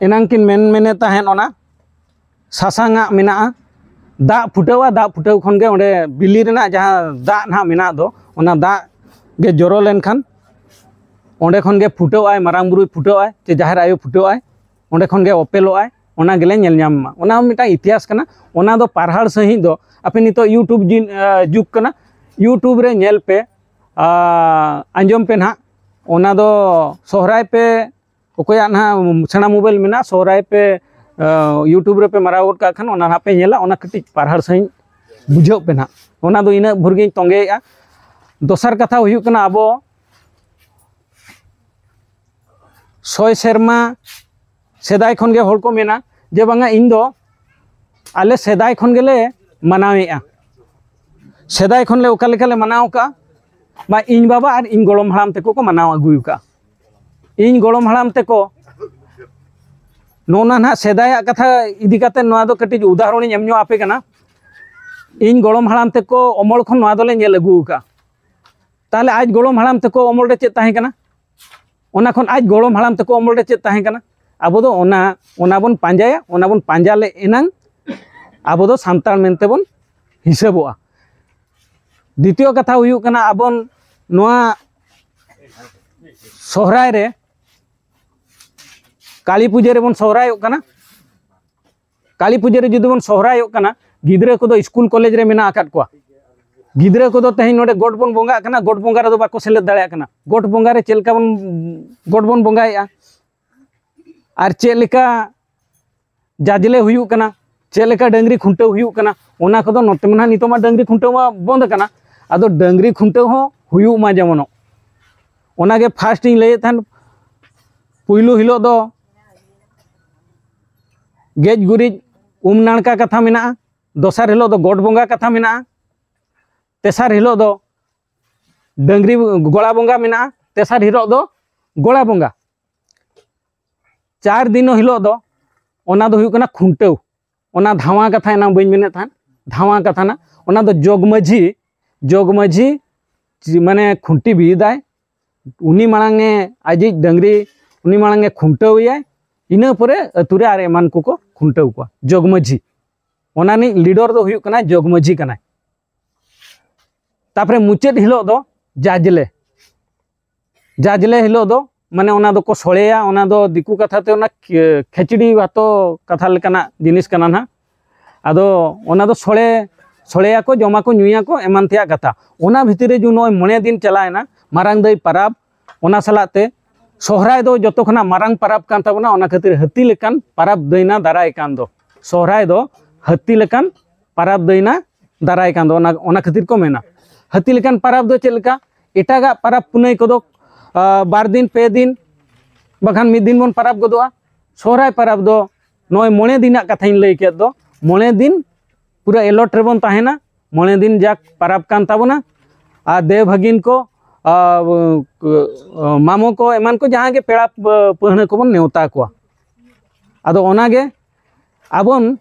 ᱮᱱᱟᱝ ᱠᱤᱱ ᱢᱮᱱ, ᱢᱮᱱᱮᱫ ᱛᱟᱦᱮᱸᱫ, ᱚᱱᱟ ᱥᱟᱥᱟᱝ ᱟᱜ ᱢᱮᱱᱟᱜᱼᱟ, ᱫᱟᱜ ᱯᱷᱩᱴᱟᱹᱣᱼᱟ, ᱫᱟᱜ ᱯᱷᱩᱴᱟᱹᱣ ᱠᱷᱚᱱ ᱜᱮ ᱚᱸᱰᱮ ᱵᱤᱞᱤ ᱨᱮᱱᱟᱜ ᱡᱟᱦᱟᱸ ᱫᱟᱜ ᱱᱟᱦᱟᱜ ᱢᱮᱱᱟᱜ ᱫᱚ, ᱚᱱᱟ ᱫᱟᱜ ᱜᱮ ᱡᱚᱨᱚ ᱞᱮᱱᱠᱷᱟᱱ ᱚᱸᱰᱮ ᱠᱷᱚᱱ ᱜᱮ ᱯᱷᱩᱴᱟᱹᱣ ᱟᱭ, ᱢᱟᱨᱟᱝ ᱵᱩᱨᱩᱭ ᱯᱷᱩᱴᱟᱹᱣ ᱟᱭ, ᱪᱮ ᱡᱟᱦᱮᱨ ᱟᱭᱳ ᱯᱷᱩᱴᱟᱹᱣ ᱟᱭ, ᱚᱸᱰᱮ ᱠᱷᱚᱱ ᱜᱮ ᱚᱯᱮᱞᱚᱜ ᱟᱭ, ᱚᱱᱟ ᱜᱮᱞᱮ ᱧᱮᱞ ᱧᱟᱢ ᱢᱟ᱾ ᱚᱱᱟ ᱦᱚᱸ ᱢᱤᱫᱴᱟᱝ ᱤᱛᱤᱦᱟᱥ ᱠᱟᱱᱟ᱾ ᱚᱱᱟ ᱫᱚ ᱯᱟᱨᱦᱟᱲ ᱥᱟᱺᱦᱤᱡ ᱫᱚ ᱟᱯᱮ ᱱᱤᱛᱚᱜ YouTube ᱡᱤᱱ-, ᱟ, ᱡᱩᱜᱽ ᱠᱟᱱᱟ, YouTube ᱨᱮ ᱧᱮᱞ ᱯᱮ, ᱟ, ᱟᱸᱡᱚᱢ ᱯᱮ ᱱᱟᱦᱟᱜ᱾ ᱚᱱᱟ ᱫᱚ ᱥᱚᱦᱨᱟᱭ ᱯᱮ, ᱚᱠᱚᱭᱟᱜ ᱱᱟᱦᱟᱜ ᱥᱮᱬᱟ mobile ᱢᱮᱱᱟᱜᱼᱟ, ᱥᱚᱦᱨᱟᱭ ᱯᱮ, ᱟ, YouTube ᱨᱮᱯᱮ ᱢᱟᱨᱟᱣ ᱜᱚᱫ ᱠᱟᱜ ᱠᱷᱟᱱ ᱚᱱᱟ ᱱᱟᱦᱟᱜ ᱯᱮ ᱧᱮᱞᱟ, ᱚᱱᱟ ᱠᱟᱹᱴᱤᱡ ᱯᱟᱨᱦᱟᱲ ᱥᱟᱺᱦᱤᱡ ᱵᱩᱡᱷᱟᱹᱜ ᱯᱮ ᱱᱟᱦᱟᱜ᱾ ᱚᱱᱟ ᱫᱚ ᱤᱱᱟᱹᱜ ᱵᱷᱳᱨ ᱜᱤᱧ ᱛᱚᱸᱜᱮᱭᱮᱫᱼᱟ᱾ ᱫᱚᱥᱟᱨ ᱠᱟᱛᱷᱟ ᱦᱩᱭᱩᱜ ᱠᱟᱱᱟ, ᱟᱵᱚ ᱥᱚᱭ ᱥᱮᱨᱢᱟ ᱥᱮᱫᱟᱭ ᱠᱷᱚᱱ ᱜᱮ ᱦᱚᱲ ᱠᱚ ᱢᱮᱱᱟ ᱡᱮ ᱵᱟᱝᱟ, ᱤᱧ ᱫᱚ, ᱟᱞᱮ ᱥᱮᱫᱟᱭ ᱠᱷᱚᱱ ᱜᱮᱞᱮ ᱢᱟᱱᱟᱣᱮᱫᱼᱟ᱾ ᱥᱮᱫᱟᱭ ᱠᱷᱚᱱ ᱞᱮ ᱚᱠᱟ ᱞᱮᱠᱟ ᱞᱮ ᱢᱟᱱᱟᱣ ᱠᱟᱜᱼᱟ, ᱵᱟ ᱤᱧ ᱵᱟᱵᱟ ᱟᱨ ᱤᱧ ᱜᱚᱲᱚᱢ ᱦᱟᱲᱟᱢ ᱛᱮᱠᱚ ᱠᱚ ᱢᱟᱱᱟᱣ ᱟᱹᱜᱩ ᱠᱟᱜᱼᱟ᱾ ᱤᱧ ᱜᱚᱲᱚᱢ ᱦᱟᱲᱟᱢ ᱛᱮᱠᱚ, ᱱᱚᱜᱼᱚ ᱱᱟ ᱱᱟᱦᱟᱜ ᱥᱮᱫᱟᱭᱟᱜ ᱠᱟᱛᱷᱟ ᱤᱫᱤ ᱠᱟᱛᱮ ᱱᱚᱣᱟ ᱫᱚ ᱠᱟᱹᱴᱤᱡ ᱩᱫᱟᱦᱚᱨᱚᱱᱤᱧ ᱮᱢ ᱧᱚᱜ ᱟᱯᱮ ᱠᱟᱱᱟ᱾ ᱤᱧ ᱜᱚᱲᱚᱢ ᱦᱟᱲᱟᱢ ᱛᱮᱠᱚ ᱚᱢᱚᱞ ᱠᱷᱚᱱ ᱱᱚᱣᱟ ᱫᱚᱞᱮ ᱧᱮᱞ ᱟᱹᱜᱩ ᱠᱟᱜᱼᱟ᱾ ᱛᱟᱦᱚᱞᱮ ᱟᱡ ᱜᱚᱲᱚᱢ ᱦᱟᱲᱟᱢ ᱛᱮᱠᱚ ᱚᱢᱚᱞ ᱨᱮ ᱪᱮᱫ ᱛᱟᱦᱮᱸ ᱠᱟᱱᱟ? ᱚᱱᱟ ᱠᱷᱚᱱ ᱟᱡ ᱜᱚᱲᱚᱢ ᱦᱟᱲᱟᱢ ᱛᱮᱠᱚ ᱚᱢᱚᱞ ᱨᱮ ᱪᱮᱫ ᱛᱟᱦᱮᱸ ᱠᱟᱱᱟ? ᱟᱵᱚ ᱫᱚ ᱚᱱᱟ, ᱚᱱᱟ ᱵᱚᱱ ᱯᱟᱸᱡᱟᱭᱟ, ᱚᱱᱟ ᱵᱚᱱ ᱯᱟᱸᱡᱟ ᱞᱮ ᱮᱱᱟᱝ ᱟᱵᱚ ᱫᱚ ᱥᱟᱱᱛᱟᱲ ᱢᱮᱱᱛᱮ ᱵᱚᱱ ᱦᱤᱥᱟᱹᱵᱚᱜᱼᱟ᱾ ᱫᱤᱛᱤᱭᱚ ᱠᱟᱛᱷᱟ ᱦᱩᱭᱩᱜ ᱠᱟᱱᱟ, ᱟᱵᱚᱱ ᱱᱚᱣᱟ ᱥᱚᱦᱨᱟᱭ ᱨᱮ, ᱠᱟᱹᱞᱤ ᱯᱩᱡᱟᱹ ᱨᱮᱵᱚᱱ ᱥᱚᱦᱨᱟᱭᱚᱜ ᱠᱟᱱᱟ᱾ ᱠᱟᱹᱞᱤ ᱯᱩᱡᱟᱹ ᱨᱮ ᱡᱩᱫᱤ ᱵᱚᱱ ᱥᱚᱦᱨᱟᱭᱚᱜ ᱠᱟᱱᱟ, ᱜᱤᱫᱽᱨᱟᱹ ᱠᱚᱫᱚ ᱥᱠᱩᱞ ᱠᱚᱞᱮᱡᱽ ᱨᱮ ᱢᱮᱱᱟᱜ ᱟᱠᱟᱫ ᱠᱚᱣᱟ᱾ ᱜᱤᱫᱽᱨᱟᱹ ᱠᱚᱫᱚ ᱛᱮᱦᱮᱧ ᱱᱚᱰᱮ ᱜᱚᱴ ᱵᱚᱱ ᱵᱚᱸᱜᱟᱜ ᱠᱟᱱᱟ, ᱜᱚᱴ ᱵᱚᱸᱜᱟ ᱨᱮᱫᱚ ᱵᱟᱠᱚ ᱥᱮᱞᱮᱫ ᱫᱟᱲᱮᱭᱟᱜ ᱠᱟᱱᱟ᱾ ᱜᱚᱴ ᱵᱚᱸᱜᱟ ᱨᱮ ᱪᱮᱫ ᱞᱮᱠᱟ ᱵᱚᱱ, ᱜᱚᱴ ᱵᱚᱱ ᱵᱚᱸᱜᱟᱭᱮᱫᱼᱟ ᱟᱨ ᱪᱮᱫ ᱞᱮᱠᱟ ᱡᱟᱡᱽᱞᱮ ᱦᱩᱭᱩᱜ ᱠᱟᱱᱟ, ᱪᱮᱫ ᱞᱮᱠᱟ ᱰᱟᱹᱝᱨᱤ ᱠᱷᱩᱱᱴᱟᱹᱣ ᱦᱩᱭᱩᱜ ᱠᱟᱱᱟ, ᱚᱱᱟ ᱠᱚᱫᱚ ᱱᱚᱛᱮ ᱢᱟ ᱱᱟᱦᱟᱜ ᱱᱤᱛᱚᱜ ᱢᱟ ᱰᱟᱹᱝᱨᱤ ᱠᱷᱩᱱᱴᱟᱹᱣ ᱢᱟ ᱵᱚᱱᱫ ᱟᱠᱟᱱᱟ᱾ ᱟᱫᱚ ᱰᱟᱹᱝᱨᱤ ᱠᱷᱩᱱᱴᱟᱹᱣ ᱦᱚᱸ ᱦᱩᱭᱩᱜ ᱢᱟ ᱡᱮᱢᱚᱱᱚᱜ᱾ ᱚᱱᱟᱜᱮ ᱯᱷᱟᱥᱴ ᱤᱧ ᱞᱟᱹᱭᱮᱫ ᱛᱟᱦᱮᱸᱫ, ᱯᱩᱭᱞᱩ ᱦᱤᱞᱳᱜ ᱫᱚ ᱜᱮᱡ ᱜᱩᱨᱤᱡ, ᱩᱢ ᱱᱟᱲᱠᱟ ᱠᱟᱛᱷᱟ ᱢᱮᱱᱟᱜᱼᱟ, ᱫᱚᱥᱟᱨ ᱦᱤᱞᱳᱜ ᱫᱚ ᱜᱚᱴ ᱵᱚᱸᱜᱟ ᱠᱟᱛᱷᱟ ᱢᱮᱱᱟᱜᱼᱟ, ᱛᱮᱥᱟᱨ ᱦᱤᱞᱳᱜ ᱫᱚ ᱰᱟᱹᱝᱨᱤ ᱜᱚᱲᱟ ᱵᱚᱸᱜᱟ ᱢᱮᱱᱟᱜᱼᱟ, ᱛᱮᱥᱟᱨ ᱦᱤᱞᱳᱜ ᱫᱚ ᱜᱚᱲᱟ ᱵᱚᱸᱜᱟ, ᱪᱟᱨ ᱫᱤᱱ ᱦᱤᱞᱳᱜ ᱫᱚ ᱚᱱᱟ ᱫᱚ ᱦᱩᱭᱩᱜ ᱠᱟᱱᱟ ᱠᱷᱩᱱᱴᱟᱹᱣ᱾ ᱚᱱᱟ ᱫᱷᱟᱣᱟ ᱠᱟᱛᱷᱟ ᱮᱱᱟᱝ ᱵᱟᱹᱧ ᱢᱮᱱᱮᱫ ᱛᱟᱦᱮᱸᱫ, ᱫᱷᱟᱣᱟ ᱠᱟᱛᱷᱟ ᱱᱟ, ᱚᱱᱟ ᱫᱚ ᱡᱚᱜᱽ ᱢᱟᱹᱡᱷᱤ, ᱡᱚᱜᱽ ᱢᱟᱹᱡᱷᱤ ᱪᱤ-, ᱢᱟᱱᱮ ᱠᱷᱩᱱᱴᱤ ᱵᱤᱫᱟᱭ, ᱩᱱᱤ ᱢᱟᱲᱟᱝ ᱮ ᱟᱡᱤᱡ ᱰᱟᱹᱝᱨᱤ, ᱩᱱᱤ ᱢᱟᱲᱟᱝ ᱮ ᱠᱷᱩᱱᱴᱟᱹᱣ ᱮᱭᱟᱭ, ᱤᱱᱟᱹ ᱯᱚᱨᱮ ᱟᱹᱛᱩ ᱨᱮ ᱟᱨ ᱮᱢᱟᱱ ᱠᱚᱠᱚ ᱠᱷᱩᱱᱴᱟᱹᱣ ᱠᱚᱣᱟ᱾ ᱡᱚᱜᱽ ᱢᱟᱹᱡᱷᱤ, ᱚᱱᱟ ᱨᱤᱱᱤᱡ ᱞᱤᱰᱚᱨ ᱫᱚ ᱦᱩᱭᱩᱜ ᱠᱟᱱᱟ ᱡᱚᱜᱽ ᱢᱟᱹᱡᱷᱤ ᱠᱟᱱᱟᱭ᱾ ᱛᱟᱯᱚᱨᱮ ᱢᱩᱪᱟᱹᱫ ᱦᱤᱞᱳᱜ ᱫᱚ ᱡᱟᱡᱽᱞᱮ, ᱡᱟᱡᱽᱞᱮ ᱦᱤᱞᱳᱜ ᱫᱚ ᱢᱟᱱᱮ ᱚᱱᱟ ᱫᱚᱠᱚ ᱥᱚᱲᱮᱭᱟ, ᱚᱱᱟ ᱫᱚ ᱫᱤᱠᱩ ᱠᱟᱛᱷᱟ ᱛᱮ ᱚᱱᱟ ᱠᱷᱮ-, ᱠᱷᱮᱪᱲᱤ ᱵᱷᱟᱛᱚ ᱠᱟᱛᱷᱟ ᱞᱮᱠᱟᱱᱟᱜ ᱡᱤᱱᱤᱥ ᱠᱟᱱᱟ ᱱᱟᱦᱟᱜ᱾ ᱟᱫᱚ ᱚᱱᱟ ᱫᱚ ᱥᱚᱲᱮ, ᱥᱚᱲᱮᱭᱟᱠᱚ, ᱡᱚᱢᱟᱠᱚ, ᱧᱩᱭᱟᱠᱚ, ᱮᱢᱟᱱ ᱛᱮᱭᱟᱜ ᱠᱟᱛᱷᱟ᱾ ᱚᱱᱟ ᱵᱷᱤᱛᱤᱨ ᱨᱮ ᱡᱩ ᱱᱚᱜᱼᱚᱭ ᱢᱚᱬᱮ ᱫᱤᱱ ᱪᱟᱞᱟᱣᱮᱱᱟ, ᱢᱟᱨᱟᱝ ᱫᱟᱹᱭ ᱯᱟᱨᱟᱵᱽ, ᱚᱱᱟ ᱥᱟᱞᱟᱜ ᱛᱮ ᱥᱚᱦᱨᱟᱭ ᱫᱚ ᱡᱚᱛᱚ ᱠᱷᱚᱱᱟᱜ ᱢᱟᱨᱟᱝ ᱯᱟᱨᱟᱵᱽ ᱠᱟᱱ ᱛᱟᱵᱚᱱᱟ, ᱚᱱᱟ ᱠᱷᱟᱹᱛᱤᱨ ᱦᱟᱹᱛᱤ ᱞᱮᱠᱟᱱ ᱯᱟᱨᱟᱵᱽ ᱫᱟᱹᱭᱱᱟ ᱫᱟᱨᱟᱭ ᱠᱟᱱ ᱫᱚ᱾ ᱥᱚᱦᱨᱟᱭ ᱫᱚ ᱦᱟᱹᱛᱤ ᱞᱮᱠᱟᱱ ᱯᱟᱨᱟᱵᱽ ᱫᱟᱹᱭᱱᱟ ᱫᱟᱨᱟᱭ ᱠᱟᱱ ᱫᱚ, ᱚᱱᱟ, ᱚᱱᱟ ᱠᱷᱟᱹᱛᱤᱨ ᱠᱚ ᱢᱮᱱᱟ᱾ ᱦᱟᱹᱛᱤ ᱞᱮᱠᱟᱱ ᱯᱟᱨᱟᱵᱽ ᱫᱚ ᱪᱮᱫ ᱞᱮᱠᱟ? ᱮᱴᱟᱜᱟᱜ ᱯᱟᱨᱟᱵᱽ ᱯᱩᱱᱟᱹᱭ ᱠᱚᱫᱚ, ᱟ, ᱵᱟᱨ ᱫᱤᱱ, ᱯᱮ ᱫᱤᱱ, ᱵᱟᱠᱷᱟᱱ ᱢᱤᱫ ᱫᱤᱱ ᱵᱚᱱ ᱯᱟᱨᱟᱵᱽ ᱜᱚᱫᱚᱜᱼᱟ᱾ ᱥᱚᱦᱨᱟᱭ ᱯᱟᱨᱟᱵᱽ ᱫᱚ ᱱᱚᱜᱼᱚᱭ ᱢᱚᱬᱮ ᱫᱤᱱᱟᱜ ᱠᱟᱛᱷᱟᱧ ᱞᱟᱹᱭ ᱠᱮᱫ ᱫᱚ, ᱢᱚᱬᱮ ᱫᱤᱱ ᱯᱩᱨᱟᱹ ᱮᱞᱚᱴ ᱨᱮᱵᱚᱱ ᱛᱟᱦᱮᱱᱟ᱾ ᱢᱚᱬᱮ ᱫᱤᱱ ᱡᱟᱠ ᱯᱟᱨᱟᱵᱽ ᱠᱟᱱ ᱛᱟᱵᱚᱱᱟ᱾ ᱟᱨ ᱫᱮᱣ ᱵᱷᱟᱹᱜᱤᱱ ᱠᱚ, ᱟ, ᱢᱟᱢᱚ ᱠᱚ, ᱮᱢᱟᱱ ᱠᱚ, ᱡᱟᱦᱟᱸ ᱜᱮ ᱯᱮᱲᱟ ᱯᱟᱹᱦᱬᱟᱹ ᱠᱚᱵᱚᱱ ᱱᱮᱣᱛᱟ ᱠᱚᱣᱟ᱾ ᱟᱫᱚ ᱚᱱᱟᱜᱮ ᱟᱵᱚᱱ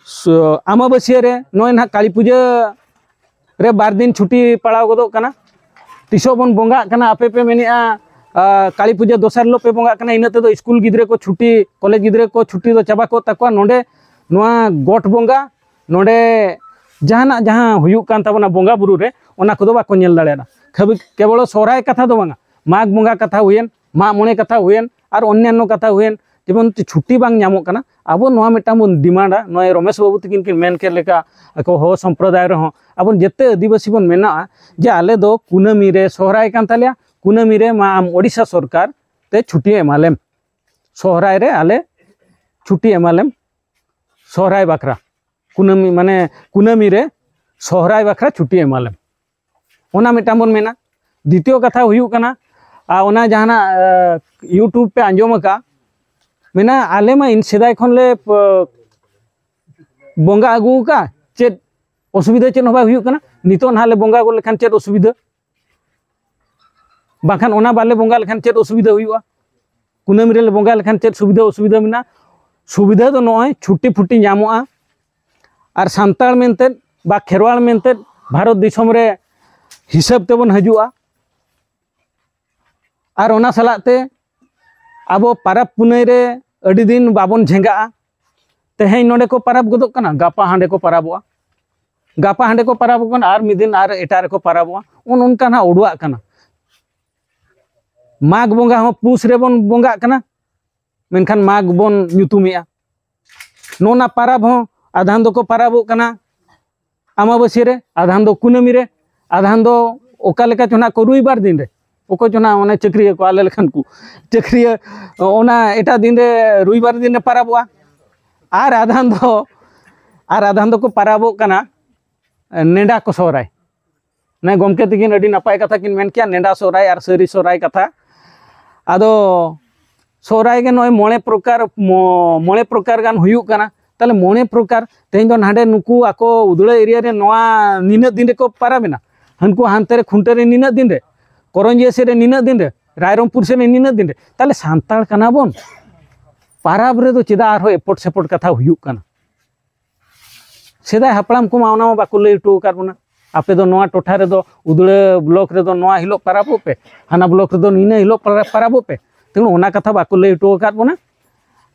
ᱥ-, ᱟᱢᱟᱵᱟᱹᱥᱭᱟᱹ ᱨᱮ ᱱᱚᱜᱼᱚᱭ ᱱᱟᱦᱟᱜ ᱠᱟᱹᱞᱤ ᱯᱩᱡᱟᱹ ᱨᱮ ᱵᱟᱨ ᱫᱤᱱ ᱪᱷᱩᱴᱤ ᱯᱟᱲᱟᱣ ᱜᱚᱫᱚᱜ ᱠᱟᱱᱟ᱾ ᱛᱤᱥᱚᱜ ᱵᱚᱱ ᱵᱚᱸᱜᱟᱜ ᱠᱟᱱᱟ, ᱟᱯᱮ ᱯᱮ ᱢᱮᱱᱮᱫᱼᱟ, ᱟ, ᱠᱟᱹᱞᱤ ᱯᱩᱡᱟᱹ ᱫᱚᱥᱟᱨ ᱦᱤᱞᱳᱜ ᱯᱮ ᱵᱚᱸᱜᱟᱜ ᱠᱟᱱᱟ, ᱤᱱᱟᱹ ᱛᱮᱫᱚ ᱥᱠᱩᱞ ᱜᱤᱫᱽᱨᱟᱹ ᱠᱚ ᱪᱷᱩᱴᱤ, ᱠᱚᱞᱮᱡᱽ ᱜᱤᱫᱽᱨᱟᱹ ᱠᱚ ᱪᱷᱩᱴᱤ ᱫᱚ ᱪᱟᱵᱟ ᱠᱚᱜ ᱛᱟᱠᱚᱣᱟ᱾ ᱱᱚᱰᱮ ᱱᱚᱣᱟ ᱜᱚᱴ ᱵᱚᱸᱜᱟ, ᱱᱚᱰᱮ ᱡᱟᱦᱟᱱᱟᱜ ᱡᱟᱦᱟᱸ ᱦᱩᱭᱩᱜ ᱠᱟᱱ ᱛᱟᱵᱚᱱᱟ ᱵᱚᱸᱜᱟ ᱵᱩᱨᱩ ᱨᱮ, ᱚᱱᱟ ᱠᱚᱫᱚ ᱵᱟᱠᱚ ᱧᱮᱞ ᱫᱟᱲᱮᱭᱟᱜᱼᱟ᱾ ᱠᱷᱟᱹᱵᱤ-, ᱠᱮᱵᱚᱞ ᱥᱚᱦᱨᱟᱭ ᱠᱟᱛᱷᱟ ᱫᱚ ᱵᱟᱝᱟ, ᱢᱟᱜᱽ ᱵᱚᱸᱜᱟ ᱠᱟᱛᱷᱟ ᱦᱩᱭᱮᱱ, ᱢᱟᱜ ᱢᱚᱬᱮ ᱠᱟᱛᱷᱟ ᱦᱩᱭᱮᱱ, ᱟᱨ ᱚᱱᱭᱟᱱᱱᱚ ᱠᱟᱛᱷᱟ ᱦᱩᱭᱮᱱ, ᱡᱮᱢᱚᱱ ᱪᱷᱩᱴᱤ ᱵᱟᱝ ᱧᱟᱢᱚᱜ ᱠᱟᱱᱟ᱾ ᱟᱵᱚ ᱱᱚᱣᱟ ᱢᱤᱫᱴᱟᱝ ᱵᱚᱱ ᱰᱤᱢᱟᱱᱰᱟ, ᱱᱚᱜᱼᱚᱭ ᱨᱚᱢᱮᱥ ᱵᱟᱹᱵᱩ ᱛᱟᱹᱠᱤᱱ ᱠᱤᱱ ᱢᱮᱱ ᱠᱮᱫ ᱞᱮᱠᱟ, ᱟᱠᱚ ᱦᱚᱲ ᱥᱚᱢᱯᱨᱚᱫᱟᱭ ᱨᱮᱦᱚᱸ ᱟᱵᱚ ᱡᱮᱛᱮ ᱟᱹᱫᱤᱵᱟᱹᱥᱤ ᱵᱚᱱ ᱢᱮᱱᱟᱜᱼᱟ ᱡᱮ ᱟᱞᱮ ᱫᱚ ᱠᱩᱱᱟᱹᱢᱤ ᱨᱮ ᱥᱚᱦᱨᱟᱭ ᱠᱟᱱ ᱛᱟᱞᱮᱭᱟ, ᱠᱩᱱᱟᱹᱢᱤ ᱨᱮ ᱢᱟ ᱟᱢ ᱳᱰᱤᱥᱟ ᱥᱚᱨᱠᱟᱨ ᱛᱮ ᱪᱷᱩᱴᱤ ᱮᱢᱟᱞᱮᱢ, ᱥᱚᱦᱨᱟᱭ ᱨᱮ ᱟᱞᱮ ᱪᱷᱩᱴᱤ ᱮᱢᱟᱞᱮᱢ, ᱥᱚᱦᱨᱟᱭ ᱵᱟᱠᱷᱨᱟ ᱠᱩᱱᱟᱹᱢᱤ, ᱢᱟᱱᱮ ᱠᱩᱱᱟᱹᱢᱤ ᱨᱮ ᱥᱚᱦᱨᱟᱭ ᱵᱟᱠᱷᱨᱟ ᱪᱷᱩᱴᱤ ᱮᱢᱟᱞᱮᱢ, ᱚᱱᱟ ᱢᱤᱫᱴᱟᱝ ᱵᱚᱱ ᱢᱮᱱᱟ᱾ ᱫᱤᱛᱤᱭᱚ ᱠᱟᱛᱷᱟ ᱦᱩᱭᱩᱜ ᱠᱟᱱᱟ, ᱟᱨ ᱚᱱᱟ ᱡᱟᱦᱟᱱᱟᱜ YouTube ᱯᱮ ᱟᱸᱡᱚᱢ ᱟᱠᱟᱫ, ᱢᱮᱱᱟ ᱟᱞᱮ ᱢᱟ ᱤᱱ ᱥᱮᱫᱟᱭ ᱠᱷᱚᱱ ᱞᱮ ᱵᱚᱸᱜᱟ ᱟᱹᱜᱩ ᱟᱠᱟᱫ, ᱪᱮᱫ ᱚᱥᱩᱵᱤᱫᱷᱟ ᱪᱮᱫ ᱦᱚᱸ ᱵᱟᱭ ᱦᱩᱭᱩᱜ ᱠᱟᱱᱟ᱾ ᱱᱤᱛᱚᱜ ᱱᱟᱦᱟᱜ ᱞᱮ ᱵᱚᱸᱜᱟ ᱜᱚᱫ ᱞᱮᱠᱷᱟᱱ ᱪᱮᱫ ᱚᱥᱩᱵᱤᱫᱷᱟ? ᱵᱟᱝᱠᱷᱟᱱ ᱚᱱᱟ ᱵᱟᱞᱮ ᱵᱚᱸᱜᱟ ᱞᱮᱠᱷᱟᱱ ᱪᱮᱫ ᱚᱥᱩᱵᱤᱫᱷᱟ ᱦᱩᱭᱩᱜᱼᱟ? ᱠᱩᱱᱟᱹᱢᱤ ᱨᱮᱞᱮ ᱵᱚᱸᱜᱟ ᱞᱮᱠᱷᱟᱱ ᱪᱮᱫ ᱥᱩᱵᱤᱫᱷᱟ ᱚᱥᱩᱵᱤᱫᱷᱟ ᱢᱮᱱᱟᱜᱼᱟ? ᱥᱩᱵᱤᱫᱷᱟ ᱫᱚ ᱱᱚᱜᱼᱚᱭ ᱪᱷᱩᱴᱤ ᱯᱷᱩᱴᱤ ᱧᱟᱢᱚᱜᱼᱟ, ᱟᱨ ᱥᱟᱱᱛᱟᱲ ᱢᱮᱱᱛᱮ ᱵᱟ ᱠᱷᱮᱨᱣᱟᱲ ᱢᱮᱱᱛᱮ ᱵᱷᱟᱨᱚᱛ ᱫᱤᱥᱚᱢ ᱨᱮ ᱦᱤᱥᱟᱹᱵ ᱛᱮᱵᱚᱱ ᱦᱤᱡᱩᱜᱼᱟ᱾ ᱟᱨ ᱚᱱᱟ ᱥᱟᱞᱟᱜ ᱛᱮ ᱟᱵᱚ ᱯᱟᱨᱟᱵᱽ ᱯᱩᱱᱟᱹᱭ ᱨᱮ ᱟᱹᱰᱤ ᱫᱤᱱ ᱵᱟᱵᱚᱱ ᱡᱷᱮᱸᱜᱟᱜᱼᱟ᱾ ᱛᱮᱦᱮᱧ ᱱᱚᱰᱮ ᱠᱚ ᱯᱟᱨᱟᱵᱽ ᱜᱚᱫᱚᱜ ᱠᱟᱱᱟ, ᱜᱟᱯᱟ ᱦᱟᱸᱰᱮ ᱠᱚ ᱯᱟᱨᱟᱵᱚᱜᱼᱟ, ᱜᱟᱯᱟ ᱦᱟᱸᱰᱮ ᱠᱚ ᱯᱟᱨᱟᱵᱚᱜ ᱠᱟᱱᱟ, ᱟᱨ ᱢᱤᱫ ᱫᱤᱱ ᱟᱨ ᱮᱴᱟᱜ ᱨᱮᱠᱚ ᱯᱟᱨᱟᱵᱚᱜᱼᱟ᱾ ᱚᱱ ᱚᱱᱠᱟ ᱱᱟᱦᱟᱜ ᱚᱰᱩᱣᱟᱜ ᱠᱟᱱᱟ᱾ ᱢᱟᱜᱽ ᱵᱚᱸᱜᱟ ᱦᱚᱸ ᱯᱩᱥ ᱨᱮᱵᱚᱱ ᱵᱚᱸᱜᱟᱜ ᱠᱟᱱᱟ, ᱢᱮᱱᱠᱷᱟᱱ ᱢᱟᱜᱽ ᱵᱚᱱ ᱧᱩᱛᱩᱢᱮᱜᱼᱟ᱾ ᱱᱚᱜᱼᱱᱟ ᱯᱟᱨᱟᱵᱽ ᱦᱚᱸ ᱟᱫᱷᱟᱱ ᱫᱚᱠᱚ ᱯᱟᱨᱟᱵᱚᱜ ᱠᱟᱱᱟ ᱟᱢᱟᱵᱟᱹᱥᱭᱟᱹ ᱨᱮ, ᱟᱫᱷᱟᱱ ᱫᱚ ᱠᱩᱱᱟᱹᱢᱤ ᱨᱮ, ᱟᱫᱷᱟᱱ ᱫᱚ ᱚᱠᱟ ᱞᱮᱠᱟ ᱪᱚ ᱱᱟᱜ ᱠᱚ ᱨᱩᱭᱵᱟᱨ ᱫᱤᱱ ᱨᱮ, ᱚᱠᱚᱭ ᱪᱚ ᱱᱟᱜ ᱚᱱᱮ ᱪᱟᱹᱠᱨᱤᱭᱟᱹ ᱠᱚ, ᱟᱞᱮ ᱞᱮᱠᱟᱱ ᱠᱚ ᱪᱟᱹᱠᱨᱤᱭᱟᱹ, ᱚᱱᱟ ᱮᱴᱟᱜ ᱫᱤᱱ ᱨᱮ ᱨᱩᱭᱵᱟᱨ ᱫᱤᱱ ᱨᱮ ᱯᱟᱨᱟᱵᱚᱜᱼᱟ᱾ ᱟᱨ ᱟᱫᱷᱟᱱ ᱫᱚ ᱟᱨ ᱟᱫᱷᱟᱱ ᱫᱚᱠᱚ ᱯᱟᱨᱟᱵᱚᱜ ᱠᱟᱱᱟ ᱱᱮᱰᱟ ᱠᱚ ᱥᱚᱦᱨᱟᱭ᱾ ᱱᱮ ᱜᱚᱢᱠᱮ ᱛᱟᱹᱠᱤᱱ ᱟᱹᱰᱤ ᱱᱟᱯᱟᱭ ᱠᱟᱛᱷᱟ ᱠᱤᱱ ᱢᱮᱱ ᱠᱮᱜᱼᱟ, ᱱᱮᱰᱟ ᱥᱚᱦᱨᱟᱭ ᱟᱨ ᱥᱟᱹᱨᱤ ᱥᱚᱦᱨᱟᱭ ᱠᱟᱛᱷᱟ᱾ ᱟᱫᱚ ᱥᱚᱦᱨᱟᱭ ᱜᱮ ᱱᱚᱜᱼᱚᱭ ᱢᱚᱬᱮ ᱯᱨᱚᱠᱟᱨ, ᱢᱚ-, ᱢᱚᱬᱮ ᱯᱨᱚᱠᱟᱨ ᱜᱟᱱ ᱦᱩᱭᱩᱜ ᱠᱟᱱᱟ᱾ ᱛᱟᱦᱞᱮ ᱢᱚᱬᱮ ᱯᱨᱚᱠᱟᱨ ᱛᱮᱦᱮᱧ ᱫᱚ ᱱᱟᱰᱮ ᱱᱩᱠᱩ ᱟᱠᱚ ᱩᱫᱽᱲᱟ ᱮᱨᱤᱭᱟ ᱨᱮ ᱱᱚᱣᱟ ᱱᱤᱱᱟᱹᱜ ᱫᱤᱱ ᱨᱮᱠᱚ ᱯᱟᱨᱟᱵᱽ ᱮᱱᱟ, ᱦᱟᱱᱠᱩ ᱦᱟᱱᱛᱮ ᱨᱮ ᱠᱷᱩᱱᱴᱟᱹ ᱨᱮ ᱱᱤᱱᱟᱹᱜ ᱫᱤᱱ ᱨᱮ, ᱠᱚᱨᱚᱧᱡᱤᱭᱟᱹ ᱥᱮᱫ ᱨᱮ ᱱᱤᱱᱟᱹᱜ ᱫᱤᱱ ᱨᱮ, ᱨᱟᱭᱨᱚᱝᱯᱩᱨ ᱥᱮᱫ ᱨᱮ ᱱᱤᱱᱟᱹᱜ ᱫᱤᱱ ᱨᱮ᱾ ᱛᱟᱦᱞᱮ ᱥᱟᱱᱛᱟᱲ ᱠᱟᱱᱟ ᱵᱚᱱ, ᱯᱟᱨᱟᱵᱽ ᱨᱮᱫᱚ ᱪᱮᱫᱟᱜ ᱟᱨᱦᱚᱸ ᱮᱯᱚᱴ ᱥᱮᱯᱚᱴ ᱠᱟᱛᱷᱟ ᱦᱩᱭᱩᱜ ᱠᱟᱱᱟ? ᱥᱮᱫᱟᱭ ᱦᱟᱯᱲᱟᱢ ᱠᱚᱢᱟ ᱚᱱᱟ ᱢᱟ ᱵᱟᱠᱚ ᱞᱟᱹᱭ ᱦᱚᱴᱚ ᱟᱠᱟᱫ ᱵᱚᱱᱟ, ᱟᱯᱮ ᱫᱚ ᱱᱚᱣᱟ ᱴᱚᱴᱷᱟ ᱨᱮᱫᱚ ᱩᱫᱽᱲᱟ ᱵᱞᱚᱠ ᱨᱮᱫᱚ ᱱᱚᱣᱟ ᱦᱤᱞᱳᱜ ᱯᱟᱨᱟᱵᱚᱜ ᱯᱮ, ᱦᱟᱱᱟ ᱵᱞᱚᱠ ᱨᱮᱫᱚ ᱱᱤᱱᱟᱹ ᱦᱤᱞᱳᱜ ᱯᱟᱨᱟ-, ᱯᱟᱨᱟᱵᱚᱜ ᱯᱮ᱾ ᱛᱮᱢᱚᱱ ᱚᱱᱟ ᱠᱟᱛᱷᱟ ᱵᱟᱠᱚ ᱞᱟᱹᱭ ᱦᱚᱴᱚ ᱟᱠᱟᱫ ᱵᱚᱱᱟ᱾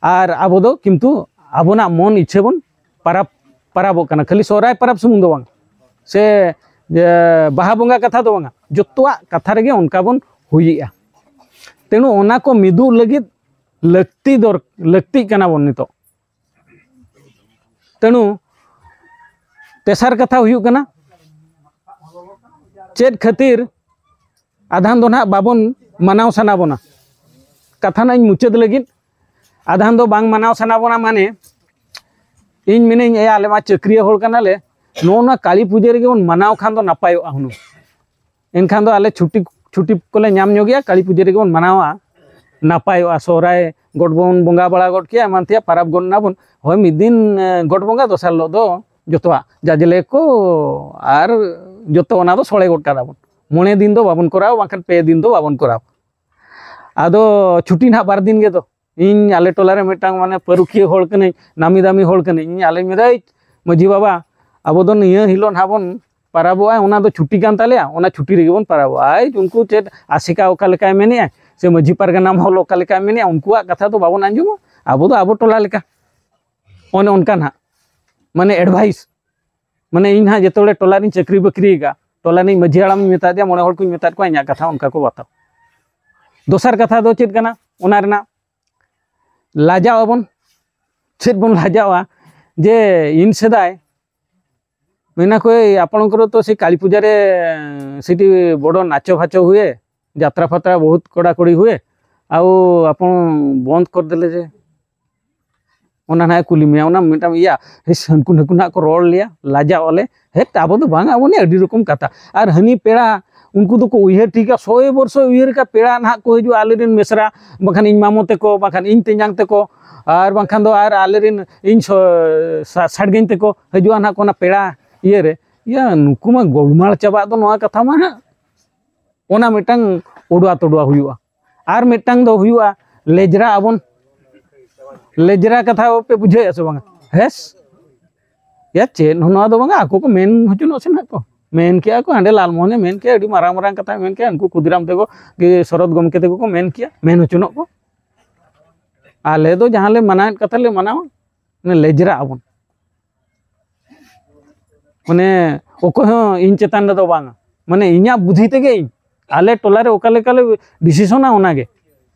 ᱟᱨ ᱟᱵᱚ ᱫᱚ ᱠᱤᱱᱛᱩ ᱟᱵᱚᱱᱟᱜ ᱢᱚᱱ ᱤᱪᱪᱷᱟᱹ ᱵᱚᱱ ᱯᱟᱨᱟᱵᱽ, ᱯᱟᱨᱟᱵᱚᱜ ᱠᱟᱱᱟ᱾ ᱠᱷᱟᱹᱞᱤ ᱥᱚᱦᱨᱟᱭ ᱯᱟᱨᱟᱵᱽ ᱥᱩᱢᱩᱝ ᱫᱚ ᱵᱟᱝ, ᱥᱮ ᱡᱮ ᱵᱟᱦᱟ ᱵᱚᱸᱜᱟ ᱠᱟᱛᱷᱟ ᱫᱚ ᱵᱟᱝᱟ, ᱡᱚᱛᱚᱣᱟᱜ ᱠᱟᱛᱷᱟ ᱨᱮᱜᱮ ᱚᱱᱠᱟ ᱵᱚᱱ ᱦᱩᱭᱮᱜᱼᱟ᱾ ᱛᱮᱱᱩ ᱚᱱᱟ ᱠᱚ ᱢᱤᱫᱚᱜ ᱞᱟᱹᱜᱤᱫ ᱞᱟᱹᱠᱛᱤ ᱫᱚᱨ-, ᱞᱟᱹᱠᱛᱤᱜ ᱠᱟᱱᱟ ᱵᱚᱱ ᱱᱤᱛᱚᱜ᱾ ᱛᱮᱱᱩ ᱛᱮᱥᱟᱨ ᱠᱟᱛᱷᱟ ᱦᱩᱭᱩᱜ ᱠᱟᱱᱟ, ᱪᱮᱫ ᱠᱷᱟᱹᱛᱤᱨ ᱟᱫᱷᱟᱱ ᱫᱚ ᱱᱟᱦᱟᱜ ᱵᱟᱵᱚᱱ ᱢᱟᱱᱟᱣ ᱥᱟᱱᱟ ᱵᱚᱱᱟ? ᱠᱟᱛᱷᱟ ᱱᱟᱜ ᱤᱧ ᱢᱩᱪᱟᱹᱫ ᱞᱟᱹᱜᱤᱫ, ᱟᱫᱷᱟᱱ ᱫᱚ ᱵᱟᱝ ᱢᱟᱱᱟᱣ ᱥᱟᱱᱟ ᱵᱚᱱᱟ ᱢᱟᱱᱮ, ᱤᱧ ᱢᱮᱱᱟᱹᱧ, ᱮᱭᱟ, ᱟᱞᱮ ᱢᱟ ᱪᱟᱹᱠᱨᱤᱭᱟᱹ ᱦᱚᱲ ᱠᱟᱱᱟᱞᱮ, ᱱᱚᱜᱼᱚ ᱱᱚᱣᱟ ᱠᱟᱹᱞᱤ ᱯᱩᱡᱟᱹ ᱨᱮᱜᱮ ᱵᱚᱱ ᱢᱟᱱᱟᱣ ᱠᱷᱟᱱ ᱫᱚ ᱱᱟᱯᱟᱭᱚᱜᱼᱟ ᱦᱩᱱᱟᱹᱝ᱾ ᱮᱱᱠᱷᱟᱱ ᱫᱚ ᱟᱞᱮ ᱪᱷᱩᱴᱤ, ᱪᱷᱩᱴᱤ ᱠᱚᱞᱮ ᱧᱟᱢ ᱧᱚᱜᱮᱜᱼᱟ, ᱠᱟᱹᱞᱤ ᱯᱩᱡᱟᱹ ᱨᱮᱜᱮ ᱵᱚᱱ ᱢᱟᱱᱟᱣᱟ, ᱱᱟᱯᱟᱭᱚᱜᱼᱟ᱾ ᱥᱚᱦᱨᱟᱭ ᱜᱚᱴ ᱵᱚᱱ ᱵᱚᱸᱜᱟ ᱵᱟᱲᱟ ᱜᱚᱫ ᱠᱮᱜᱼᱟ, ᱮᱢᱟᱱ ᱛᱮᱭᱟᱜ ᱯᱟᱨᱟᱵᱽ ᱜᱚᱫ ᱱᱟᱵᱚᱱ, ᱦᱳᱭ ᱢᱤᱫ ᱫᱤᱱ ᱮ, ᱜᱚᱴ ᱵᱚᱸᱜᱟ, ᱫᱚᱥᱟᱨ ᱦᱤᱞᱳᱜ ᱫᱚ ᱡᱚᱛᱚᱣᱟᱜ ᱡᱟᱡᱞᱮ ᱠᱚ ᱟᱨ ᱡᱚᱛᱚ ᱚᱱᱟ ᱫᱚ ᱥᱚᱲᱮ ᱜᱚᱫ ᱠᱟᱫᱟ ᱵᱚᱱ᱾ ᱢᱚᱬᱮ ᱫᱤᱱ ᱫᱚ ᱵᱟᱵᱚᱱ ᱠᱚᱨᱟᱣᱟ, ᱵᱟᱝᱠᱷᱟᱱ ᱯᱮ ᱫᱤᱱ ᱫᱚ ᱵᱟᱵᱚᱱ ᱠᱚᱨᱟᱣᱟ᱾ ᱟᱫᱚ ᱪᱷᱩᱴᱤ ᱱᱟᱦᱟᱜ ᱵᱟᱨ ᱫᱤᱱ ᱜᱮ ᱫᱚ᱾ ᱤᱧ ᱟᱞᱮ ᱴᱚᱞᱟ ᱨᱮ ᱢᱤᱫᱴᱟᱝ ᱢᱟᱱᱮ ᱯᱟᱹᱨᱩᱠᱷᱤᱭᱟᱹ ᱦᱚᱲ ᱠᱟᱹᱱᱟᱹᱧ, ᱱᱟᱢᱤ ᱫᱟᱢᱤ ᱦᱚᱲ ᱠᱟᱹᱱᱟᱹᱧ᱾ ᱤᱧ ᱟᱞᱮᱧ ᱢᱮᱛᱟᱭ, "ᱢᱟᱹᱡᱷᱤ ᱵᱟᱵᱟ, ᱟᱵᱚ ᱫᱚ ᱱᱤᱭᱟᱹ ᱦᱤᱞᱳᱜ ᱱᱟᱦᱟᱜ ᱵᱚᱱ ᱯᱟᱨᱟᱵᱚᱜᱼᱟ, ᱚᱱᱟ ᱫᱚ ᱪᱷᱩᱴᱤ ᱠᱟᱱ ᱛᱟᱞᱮᱭᱟ, ᱚᱱᱟ ᱪᱷᱩᱴᱤ ᱨᱮᱜᱮ ᱵᱚᱱ ᱯᱟᱨᱟᱵᱚᱜᱼᱟ᱾" ᱟᱭ ᱩᱱᱠᱩ ᱪᱮᱫ ᱟᱥᱮᱠᱟ ᱚᱠᱟ ᱞᱮᱠᱟᱭ ᱢᱮᱱᱮᱜᱼᱟ, ᱥᱮ ᱢᱟᱹᱡᱷᱤ ᱯᱟᱨᱜᱟᱱᱟ ᱢᱚᱦᱚᱞ ᱚᱠᱟ ᱞᱮᱠᱟᱭ ᱢᱮᱱᱮᱜᱼᱟ, ᱩᱱᱠᱩᱣᱟᱜ ᱠᱟᱛᱷᱟ ᱫᱚ ᱵᱟᱵᱚᱱ ᱟᱸᱡᱚᱢᱟ᱾ ᱟᱵᱚ ᱫᱚ ᱟᱵᱚ ᱴᱚᱞᱟ ᱞᱮᱠᱟ, ᱚᱱᱮ ᱚᱱᱠᱟ ᱱᱟᱦᱟᱜ, ᱢᱟᱱᱮ advice, ᱢᱟᱱᱮ ᱤᱧ ᱦᱟᱸᱜ ᱡᱚᱛᱚ ᱦᱚᱲ ᱴᱚᱞᱟ ᱨᱤᱧ ᱪᱟᱹᱠᱨᱤ ᱵᱟᱹᱠᱨᱤ ᱟᱠᱟᱫ, ᱴᱚᱞᱟ ᱨᱤᱧ ᱢᱟᱹᱡᱷᱤ ᱦᱟᱲᱟᱢ ᱤᱧ ᱢᱮᱛᱟ ᱫᱮᱭᱟ, ᱢᱚᱬᱮ ᱦᱚᱲ ᱠᱚᱧ ᱢᱮᱛᱟᱫ ᱠᱚᱣᱟ, ᱤᱧᱟᱹᱜ ᱠᱟᱛᱷᱟ ᱚᱱᱠᱟ ᱠᱚ ᱵᱟᱛᱟᱣᱟ᱾ ᱫᱚᱥᱟᱨ ᱠᱟᱛᱷᱟ ᱫᱚ ᱪᱮᱫ ᱠᱟᱱᱟ, ᱚᱱᱟ ᱨᱮᱱᱟᱜ ᱞᱟᱡᱟᱣ ᱟᱵᱚᱱ᱾ ᱪᱮᱫ ᱵᱚᱱ ᱞᱟᱡᱟᱣᱟ ᱡᱮ ᱤᱧ ᱥᱮᱫᱟᱭ ᱢᱮᱱᱟ ᱠᱚ, "ᱮᱭ, ଆପଣଙ୍କର ତ ସେ କାଳୀ ପୂଜାରେ ସେଠି ବଡ଼ ନାଚ ଫାଚ ହୁଏ, ଯାତ୍ରା ଫାତ୍ରା ବହୁତ କଡ଼ାକଡ଼ି ହୁଏ, ଆଉ ଆପଣ ବନ୍ଦ କରିଦେଲେ ଯେ?" ᱚᱱᱟ ᱱᱟᱦᱟᱜ ᱮ ᱠᱩᱞᱤ ᱢᱮᱭᱟ, ᱚᱱᱟ ᱢᱤᱫᱴᱟᱝ ᱤᱭᱟᱹ, ᱦᱮᱸ, ᱦᱟᱹᱱᱠᱩ ᱱᱟᱹᱠᱩ ᱱᱟᱦᱟᱜ ᱠᱚ ᱨᱚᱲ ᱞᱮᱭᱟ, ᱞᱟᱡᱟᱜ ᱟᱞᱮ᱾ ᱦᱮᱸ, ᱟᱵᱚ ᱫᱚ ᱵᱟᱝ, ᱟᱵᱚ ᱱᱤᱭᱟᱹ ᱟᱹᱰᱤ ᱨᱚᱠᱚᱢ ᱠᱟᱛᱷᱟ᱾ ᱟᱨ ᱦᱟᱹᱱᱤ ᱯᱮᱲᱟ, ᱩᱱᱠᱩ ᱫᱚᱠᱚ ᱩᱭᱦᱟᱹᱨ ᱴᱷᱤᱠᱟ, ᱥᱚᱭ ᱵᱚᱨᱥᱚ ᱩᱭᱦᱟᱹᱨ ᱠᱟ ᱯᱮᱲᱟ ᱱᱟᱦᱟᱜ ᱠᱚ ᱦᱤᱡᱩᱜᱼᱟ, ᱟᱞᱮᱨᱮᱱ ᱢᱮᱥᱨᱟ, ᱵᱟᱠᱷᱟᱱ ᱤᱧ ᱢᱟᱢᱚ ᱛᱮᱠᱚ, ᱵᱟᱠᱷᱟᱱ ᱤᱧ ᱛᱮᱧᱟᱝ ᱛᱮᱠᱚ, ᱟᱨ ᱵᱟᱝᱠᱷᱟᱱ ᱫᱚ ᱟᱨ ᱟᱞᱮᱨᱮᱱ ᱤᱧ ᱥᱚ-, ᱥᱟ-, ᱥᱟᱰᱜᱮᱧ ᱛᱮᱠᱚ ᱦᱤᱡᱩᱜᱼᱟ ᱱᱟᱦᱟᱜ ᱠᱚ ᱚᱱᱟ ᱯᱮᱲᱟ ᱤᱭᱟᱹᱨᱮ᱾ ᱭᱟ, ᱱᱩᱠᱩ ᱢᱟ ᱜᱚᱞᱢᱟᱞ ᱪᱟᱵᱟᱜ ᱫᱚ ᱱᱚᱣᱟ ᱠᱟᱛᱷᱟ ᱢᱟ ᱦᱟᱸᱜ᱾ ᱚᱱᱟ ᱢᱤᱫᱴᱟᱝ ᱚᱰᱩᱣᱟ ᱛᱚᱰᱩᱣᱟ ᱦᱩᱭᱩᱜᱼᱟ᱾ ᱟᱨ ᱢᱤᱫᱴᱟᱝ ᱫᱚ ᱦᱩᱭᱩᱜᱼᱟ, ᱞᱮᱡᱽᱨᱟ ᱟᱵᱚᱱ᱾ ᱞᱮᱡᱽᱨᱟ ᱠᱟᱛᱷᱟ ᱯᱮ ᱵᱩᱡᱷᱟᱹᱣᱮᱫᱼᱟ ᱥᱮ ᱵᱟᱝᱟ? ᱦᱮᱸᱥ? ᱭᱟ, ᱪᱮᱫ ᱦᱚᱸ ᱱᱚᱣᱟ ᱫᱚ ᱵᱟᱝᱟ, ᱟᱠᱚ ᱠᱚ ᱢᱮᱱ ᱦᱚᱪᱚᱱᱚᱜ ᱥᱮ ᱱᱟᱦᱟᱜ ᱠᱚ᱾ ᱢᱮᱱ ᱠᱮᱜᱼᱟ ᱠᱚ, ᱦᱟᱸᱰᱮ ᱞᱟᱞᱢᱳᱦᱚᱱᱮ ᱢᱮᱱ ᱠᱮᱜᱼᱟ, ᱟᱹᱰᱤ ᱢᱟᱨᱟᱝ ᱢᱟᱨᱟᱝ ᱠᱟᱛᱷᱟᱭ ᱢᱮᱱ ᱠᱮᱜᱼᱟ, ᱩᱱᱠᱩ ᱠᱷᱩᱫᱤᱨᱟᱢ ᱛᱮᱠᱚ, ᱜᱮ ᱥᱚᱨᱚᱛ ᱜᱚᱢᱠᱮ ᱛᱮᱠᱚ ᱠᱚ ᱢᱮᱱ ᱠᱮᱜᱼᱟ, ᱢᱮᱱ ᱦᱚᱪᱚᱱᱚᱜ ᱠᱚ᱾ ᱟᱞᱮ ᱫᱚ ᱡᱟᱦᱟᱸ ᱞᱮ ᱢᱟᱱᱟᱣᱮᱫ ᱠᱟᱛᱷᱟ ᱞᱮ ᱢᱟᱱᱟᱣᱟ, ᱢᱟᱱᱮ ᱞᱮᱡᱽᱨᱟᱜ ᱟᱵᱚᱱ᱾ ᱢᱟᱱᱮ ᱚᱠᱚᱭ ᱦᱚᱸ ᱤᱧ ᱪᱮᱛᱟᱱ ᱨᱮᱫᱚ ᱵᱟᱝᱟ, ᱢᱟᱱᱮ ᱤᱧᱟᱹᱜ ᱵᱩᱫᱷᱤ ᱛᱮᱜᱮ ᱤᱧ, ᱟᱞᱮ ᱴᱚᱞᱟ ᱨᱮ ᱚᱠᱟ ᱞᱮᱠᱟ ᱞᱮ ᱰᱤᱥᱤᱥᱚᱱᱟ ᱚᱱᱟᱜᱮ᱾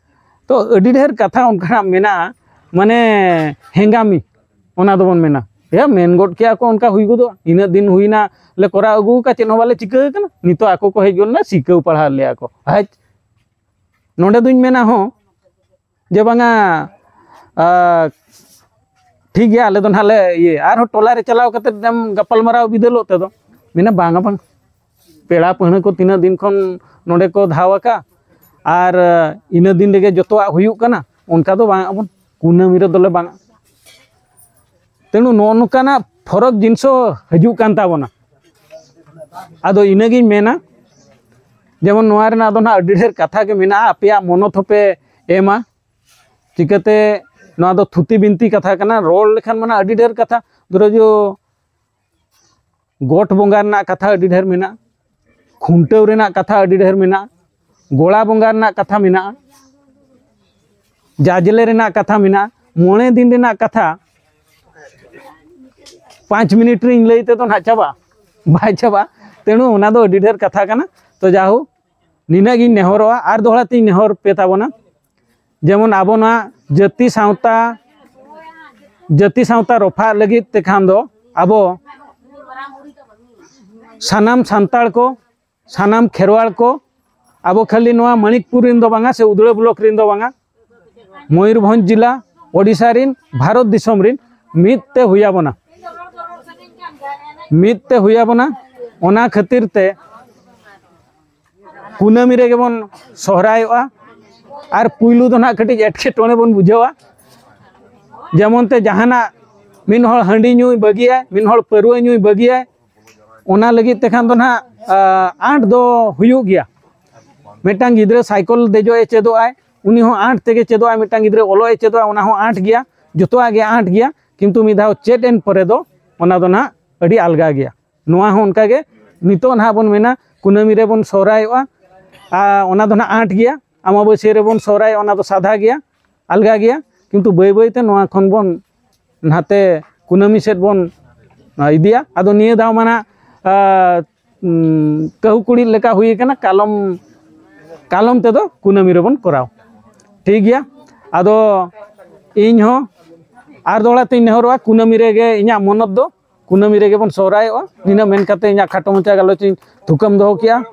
ᱛᱚ ᱟᱹᱰᱤ ᱰᱷᱮᱨ ᱠᱟᱛᱷᱟ ᱚᱱᱠᱟᱱᱟᱜ ᱢᱮᱱᱟᱜᱼᱟ, ᱢᱟᱱᱮ ᱦᱮᱸᱜᱟᱢᱤ, ᱚᱱᱟ ᱫᱚᱵᱚᱱ ᱢᱮᱱᱟ, ᱭᱟ ᱢᱮᱱ ᱜᱚᱫ ᱠᱮᱜᱼᱟ ᱠᱚ, ᱚᱱᱠᱟ ᱦᱩᱭ ᱜᱚᱫᱚᱜᱼᱟ᱾ ᱤᱱᱟᱹᱜ ᱫᱤᱱ ᱦᱩᱭᱱᱟ ᱞᱮ ᱠᱚᱨᱟᱣ ᱟᱹᱜᱩ ᱟᱠᱟᱫ, ᱪᱮᱫ ᱦᱚᱸ ᱵᱟᱞᱮ ᱪᱤᱠᱟᱹ ᱟᱠᱟᱱᱟ᱾ ᱱᱤᱛᱚᱜ ᱟᱠᱚ ᱠᱚ ᱦᱮᱡ ᱜᱚᱫ ᱮᱱᱟ, ᱥᱤᱠᱟᱹᱣ ᱯᱟᱲᱦᱟᱣ ᱞᱮᱭᱟ ᱠᱚ᱾ ᱟᱡ ᱱᱚᱰᱮ ᱫᱩᱧ ᱢᱮᱱᱟ ᱦᱚᱸ, ᱡᱮ ᱵᱟᱝᱟ, ᱟᱨ ᱴᱷᱤᱠ ᱜᱮᱭᱟ, ᱟᱞᱮ ᱫᱚ ᱱᱟᱦᱟᱜ ᱞᱮ ᱤᱭᱟᱹ, ᱟᱨᱦᱚᱸ ᱴᱚᱞᱟ ᱨᱮ ᱪᱟᱞᱟᱣ ᱠᱟᱛᱮ ᱮᱢ ᱜᱟᱯᱟᱞ ᱢᱟᱨᱟᱣ ᱵᱤᱫᱟᱹᱞᱚᱜ ᱛᱮᱫᱚ ᱢᱮᱱᱟ, "ᱵᱟᱝᱟ ᱵᱟᱝ, ᱯᱮᱲᱟ ᱯᱟᱹᱦᱲᱟᱹ ᱠᱚ ᱛᱤᱱᱟᱹᱜ ᱫᱤᱱ ᱠᱷᱚᱱ ᱱᱚᱰᱮ ᱠᱚ ᱫᱷᱟᱣ ᱟᱠᱟᱫ, ᱟᱨ ᱤᱱᱟᱹ ᱫᱤᱱ ᱨᱮᱜᱮ ᱡᱚᱛᱚᱣᱟᱜ ᱦᱩᱭᱩᱜ ᱠᱟᱱᱟ, ᱚᱱᱠᱟ ᱫᱚ ᱵᱟᱝ ᱟᱵᱚᱱ ᱠᱩᱱᱟᱹᱢᱤ ᱨᱮᱫᱚᱞᱮ ᱵᱟᱝᱟ᱾ ᱛᱮᱱᱩ ᱱᱚᱜᱼᱚ ᱱᱚᱝᱠᱟᱱᱟᱜ ᱯᱷᱚᱨᱚᱠ ᱡᱤᱱᱤᱥ ᱦᱚᱸ ᱦᱤᱡᱩᱜ ᱠᱟᱱ ᱛᱟᱵᱚᱱᱟ᱾ ᱟᱫᱚ ᱤᱱᱟᱹᱜᱤᱧ ᱢᱮᱱᱟ, ᱡᱮᱢᱚᱱ ᱱᱚᱣᱟ ᱨᱮᱱᱟᱜ ᱫᱚ ᱱᱟᱦᱟᱜ ᱟᱹᱰᱤ ᱰᱷᱮᱨ ᱠᱟᱛᱷᱟ ᱜᱮ ᱢᱮᱱᱟᱜᱼᱟ, ᱟᱯᱮᱭᱟᱜ ᱢᱚᱱᱚᱛ ᱦᱚᱸᱯᱮ ᱮᱢᱟ᱾ ᱪᱤᱠᱟᱹᱛᱮ ᱱᱚᱣᱟ ᱫᱚ ᱛᱷᱩᱛᱤ ᱵᱤᱱᱛᱤ ᱠᱟᱛᱷᱟ ᱠᱟᱱᱟ, ᱨᱚᱲ ᱞᱮᱠᱷᱟᱱ ᱢᱟᱱᱮ ᱟᱹᱰᱤ ᱰᱷᱮᱨ ᱠᱟᱛᱷᱟ, ᱫᱷᱚᱨᱚ ᱡᱚ ᱜᱚᱴ ᱵᱚᱸᱜᱟ ᱨᱮᱱᱟᱜ ᱠᱟᱛᱷᱟ ᱟᱹᱰᱤ ᱰᱷᱮᱨ ᱢᱮᱱᱟᱜᱼᱟ, ᱠᱷᱩᱱᱴᱟᱹᱣ ᱨᱮᱱᱟᱜ ᱠᱟᱛᱷᱟ ᱟᱹᱰᱤ ᱰᱷᱮᱨ ᱢᱮᱱᱟᱜᱼᱟ, ᱜᱚᱲᱟ ᱵᱚᱸᱜᱟ ᱨᱮᱱᱟᱜ ᱠᱟᱛᱷᱟ ᱢᱮᱱᱟᱜᱼᱟ, ᱡᱟᱡᱽᱞᱮ ᱨᱮᱱᱟᱜ ᱠᱟᱛᱷᱟ ᱢᱮᱱᱟᱜᱼᱟ, ᱢᱚᱬᱮ ᱫᱤᱱ ᱨᱮᱱᱟᱜ ᱠᱟᱛᱷᱟ ᱯᱟᱸᱪ ᱢᱤᱱᱤᱴ ᱨᱤᱧ ᱞᱟᱹᱭ ᱛᱮᱫᱚ ᱱᱟᱦᱟᱜ ᱪᱟᱵᱟᱜᱼᱟ? ᱵᱟᱭ ᱪᱟᱵᱟᱜᱼᱟ᱾ ᱛᱮᱱᱩ ᱚᱱᱟ ᱫᱚ ᱟᱹᱰᱤ ᱰᱷᱮᱨ ᱠᱟᱛᱷᱟ ᱠᱟᱱᱟ᱾ ᱛᱚ ᱡᱟᱦᱳᱠ, ᱱᱤᱱᱟᱹᱜ ᱜᱤᱧ ᱱᱮᱦᱚᱨᱚᱜᱼᱟ, ᱟᱨ ᱫᱚᱦᱲᱟ ᱛᱤᱧ ᱱᱮᱦᱚᱨ ᱯᱮ ᱛᱟᱵᱚᱱᱟ, ᱡᱮᱢᱚᱱ ᱟᱵᱚ ᱱᱚᱣᱟ ᱡᱟᱹᱛᱤ ᱥᱟᱶᱛᱟ, ᱡᱟᱹᱛᱤ ᱥᱟᱶᱛᱟ ᱨᱚᱯᱷᱟᱜ ᱞᱟᱹᱜᱤᱫ ᱛᱮᱠᱷᱟᱱ ᱫᱚ ᱟᱵᱚ ᱥᱟᱱᱟᱢ ᱥᱟᱱᱛᱟᱲ ᱠᱚ, ᱥᱟᱱᱟᱢ ᱠᱷᱮᱨᱣᱟᱲ ᱠᱚ, ᱟᱵᱚ ᱠᱷᱟᱹᱞᱤ ᱱᱚᱣᱟ ᱢᱟᱱᱤᱠᱯᱩᱨ ᱨᱤᱱ ᱫᱚ ᱵᱟᱝᱟ ᱥᱮ ᱩᱫᱽᱲᱟ ᱵᱞᱚᱠ ᱨᱤᱱ ᱫᱚ ᱵᱟᱝᱟ, ᱢᱚᱭᱩᱨᱵᱷᱚᱸᱡᱽ ᱡᱮᱞᱟ, ᱳᱰᱤᱥᱟ ᱨᱤᱱ, ᱵᱷᱟᱨᱚᱛ ᱫᱤᱥᱚᱢ ᱨᱤᱱ ᱢᱤᱫ ᱛᱮ ᱦᱩᱭ ᱟᱵᱚᱱᱟ, ᱢᱤᱫ ᱛᱮ ᱦᱩᱭ ᱟᱵᱚᱱᱟ᱾ ᱚᱱᱟ ᱠᱷᱟᱹᱛᱤᱨ ᱛᱮ ᱠᱩᱱᱟᱹᱢᱤ ᱨᱮᱜᱮ ᱵᱚᱱ ᱥᱚᱦᱨᱟᱭᱚᱜᱼᱟ᱾ ᱟᱨ ᱯᱩᱭᱞᱩ ᱫᱚ ᱱᱟᱦᱟᱜ ᱠᱟᱹᱴᱤᱡ ᱮᱴᱠᱮᱴᱚᱬᱮ ᱵᱚᱱ ᱵᱩᱡᱷᱟᱹᱣᱟ, ᱡᱮᱢᱚᱱ ᱛᱮ ᱡᱟᱦᱟᱱᱟᱜ ᱢᱤᱫ ᱦᱚᱲ ᱦᱟᱺᱰᱤ ᱧᱩᱭ ᱵᱟᱹᱜᱤᱭᱟᱭ, ᱢᱤᱫ ᱦᱚᱲ ᱯᱟᱹᱨᱣᱟᱹ ᱧᱩᱭ ᱵᱟᱹᱜᱤᱭᱟᱭ, ᱚᱱᱟ ᱞᱟᱹᱜᱤᱫ ᱛᱮᱠᱷᱟᱱ ᱫᱚ ᱱᱟᱦᱟᱜ, ᱟ, ᱟᱸᱴ ᱫᱚ ᱦᱩᱭᱩᱜ ᱜᱮᱭᱟ᱾ ᱢᱤᱫᱴᱟᱝ ᱜᱤᱫᱽᱨᱟᱹ ᱥᱟᱭᱠᱮᱞ ᱫᱮᱡᱚᱜ ᱮ ᱪᱮᱫᱚᱜ ᱟᱭ, ᱩᱱᱤ ᱦᱚᱸ ᱟᱸᱴ ᱛᱮᱜᱮ ᱪᱮᱫᱚᱜ ᱟᱭ, ᱢᱤᱫᱴᱟᱝ ᱜᱤᱫᱽᱨᱟᱹ ᱚᱞᱚᱜ ᱮ ᱪᱮᱫᱚᱜ ᱟᱭ, ᱚᱱᱟ ᱦᱚᱸ ᱟᱸᱴ ᱜᱮᱭᱟ, ᱡᱚᱛᱚᱣᱟᱜ ᱜᱮ ᱟᱸᱴ ᱜᱮᱭᱟ, ᱠᱤᱱᱛᱩ ᱢᱤᱫ ᱫᱷᱟᱣ ᱪᱮᱫ ᱮᱱ ᱯᱚᱨᱮ ᱫᱚ ᱚᱱᱟ ᱫᱚ ᱱᱟᱦᱟᱜ ᱟᱹᱰᱤ ᱟᱞᱜᱟ ᱜᱮᱭᱟ᱾ ᱱᱚᱣᱟ ᱦᱚᱸ ᱚᱱᱠᱟ ᱜᱮ, ᱱᱤᱛᱚᱜ ᱱᱟᱦᱟᱜ ᱵᱚᱱ ᱢᱮᱱᱟ ᱠᱩᱱᱟᱹᱢᱤ ᱨᱮᱵᱚᱱ ᱥᱚᱦᱨᱟᱭᱚᱜᱼᱟ, ᱟᱨ ᱚᱱᱟ ᱫᱚ ᱱᱟᱦᱟᱜ ᱟᱸᱴ ᱜᱮᱭᱟ, ᱟᱢᱟᱵᱟᱹᱥᱭᱟᱹ ᱨᱮᱵᱚᱱ ᱥᱚᱦᱨᱟᱭᱚᱜᱼᱟ, ᱚᱱᱟ ᱫᱚ ᱥᱟᱫᱷᱟ ᱜᱮᱭᱟ, ᱟᱞᱜᱟ ᱜᱮᱭᱟ, ᱠᱤᱱᱛᱩ ᱵᱟᱹᱭ ᱵᱟᱹᱭ ᱛᱮ ᱱᱚᱣᱟ ᱠᱷᱚᱱ ᱵᱚᱱ ᱱᱟᱛᱮ ᱠᱩᱱᱟᱹᱢᱤ ᱥᱮᱫ ᱵᱚᱱ, ᱟ, ᱤᱫᱤᱭᱟ᱾ ᱟᱫᱚ ᱱᱤᱭᱟᱹ ᱫᱷᱟᱣ ᱢᱟ ᱱᱟᱦᱟᱜ, ᱟ, ᱩᱢ, ᱠᱟᱹᱦᱩ ᱠᱩᱲᱤ ᱞᱮᱠᱟ ᱦᱩᱭ ᱟᱠᱟᱱᱟ, ᱠᱟᱞᱚᱢ, ᱠᱟᱞᱚᱢ ᱛᱮᱫᱚ ᱠᱩᱱᱟᱹᱢᱤ ᱨᱮᱵᱚᱱ ᱠᱚᱨᱟᱣ᱾ ᱴᱷᱤᱠ ᱜᱮᱭᱟ, ᱟᱫᱚ ᱤᱧ ᱦᱚᱸ ᱟᱨ ᱫᱚᱦᱲᱟ ᱛᱤᱧ ᱱᱮᱦᱚᱨᱚᱜᱼᱟ, ᱠᱩᱱᱟᱹᱢᱤ ᱨᱮᱜᱮ ᱤᱧᱟᱹᱜ ᱢᱚᱱᱚᱛ ᱫᱚ, ᱠᱩᱱᱟᱹᱢᱤ ᱨᱮᱜᱮ ᱵᱚᱱ ᱥᱚᱦᱨᱟᱭᱚᱜᱼᱟ᱾ ᱱᱤᱱᱟᱹᱜ ᱢᱮᱱ ᱠᱟᱛᱮ ᱤᱧᱟᱹᱜ ᱠᱷᱟᱴᱚ ᱢᱟᱪᱷᱟ ᱜᱟᱞᱚᱪ ᱤᱧ ᱛᱷᱩᱠᱟᱹᱢ ᱫᱚᱦᱚ ᱠᱮᱜᱼᱟ᱾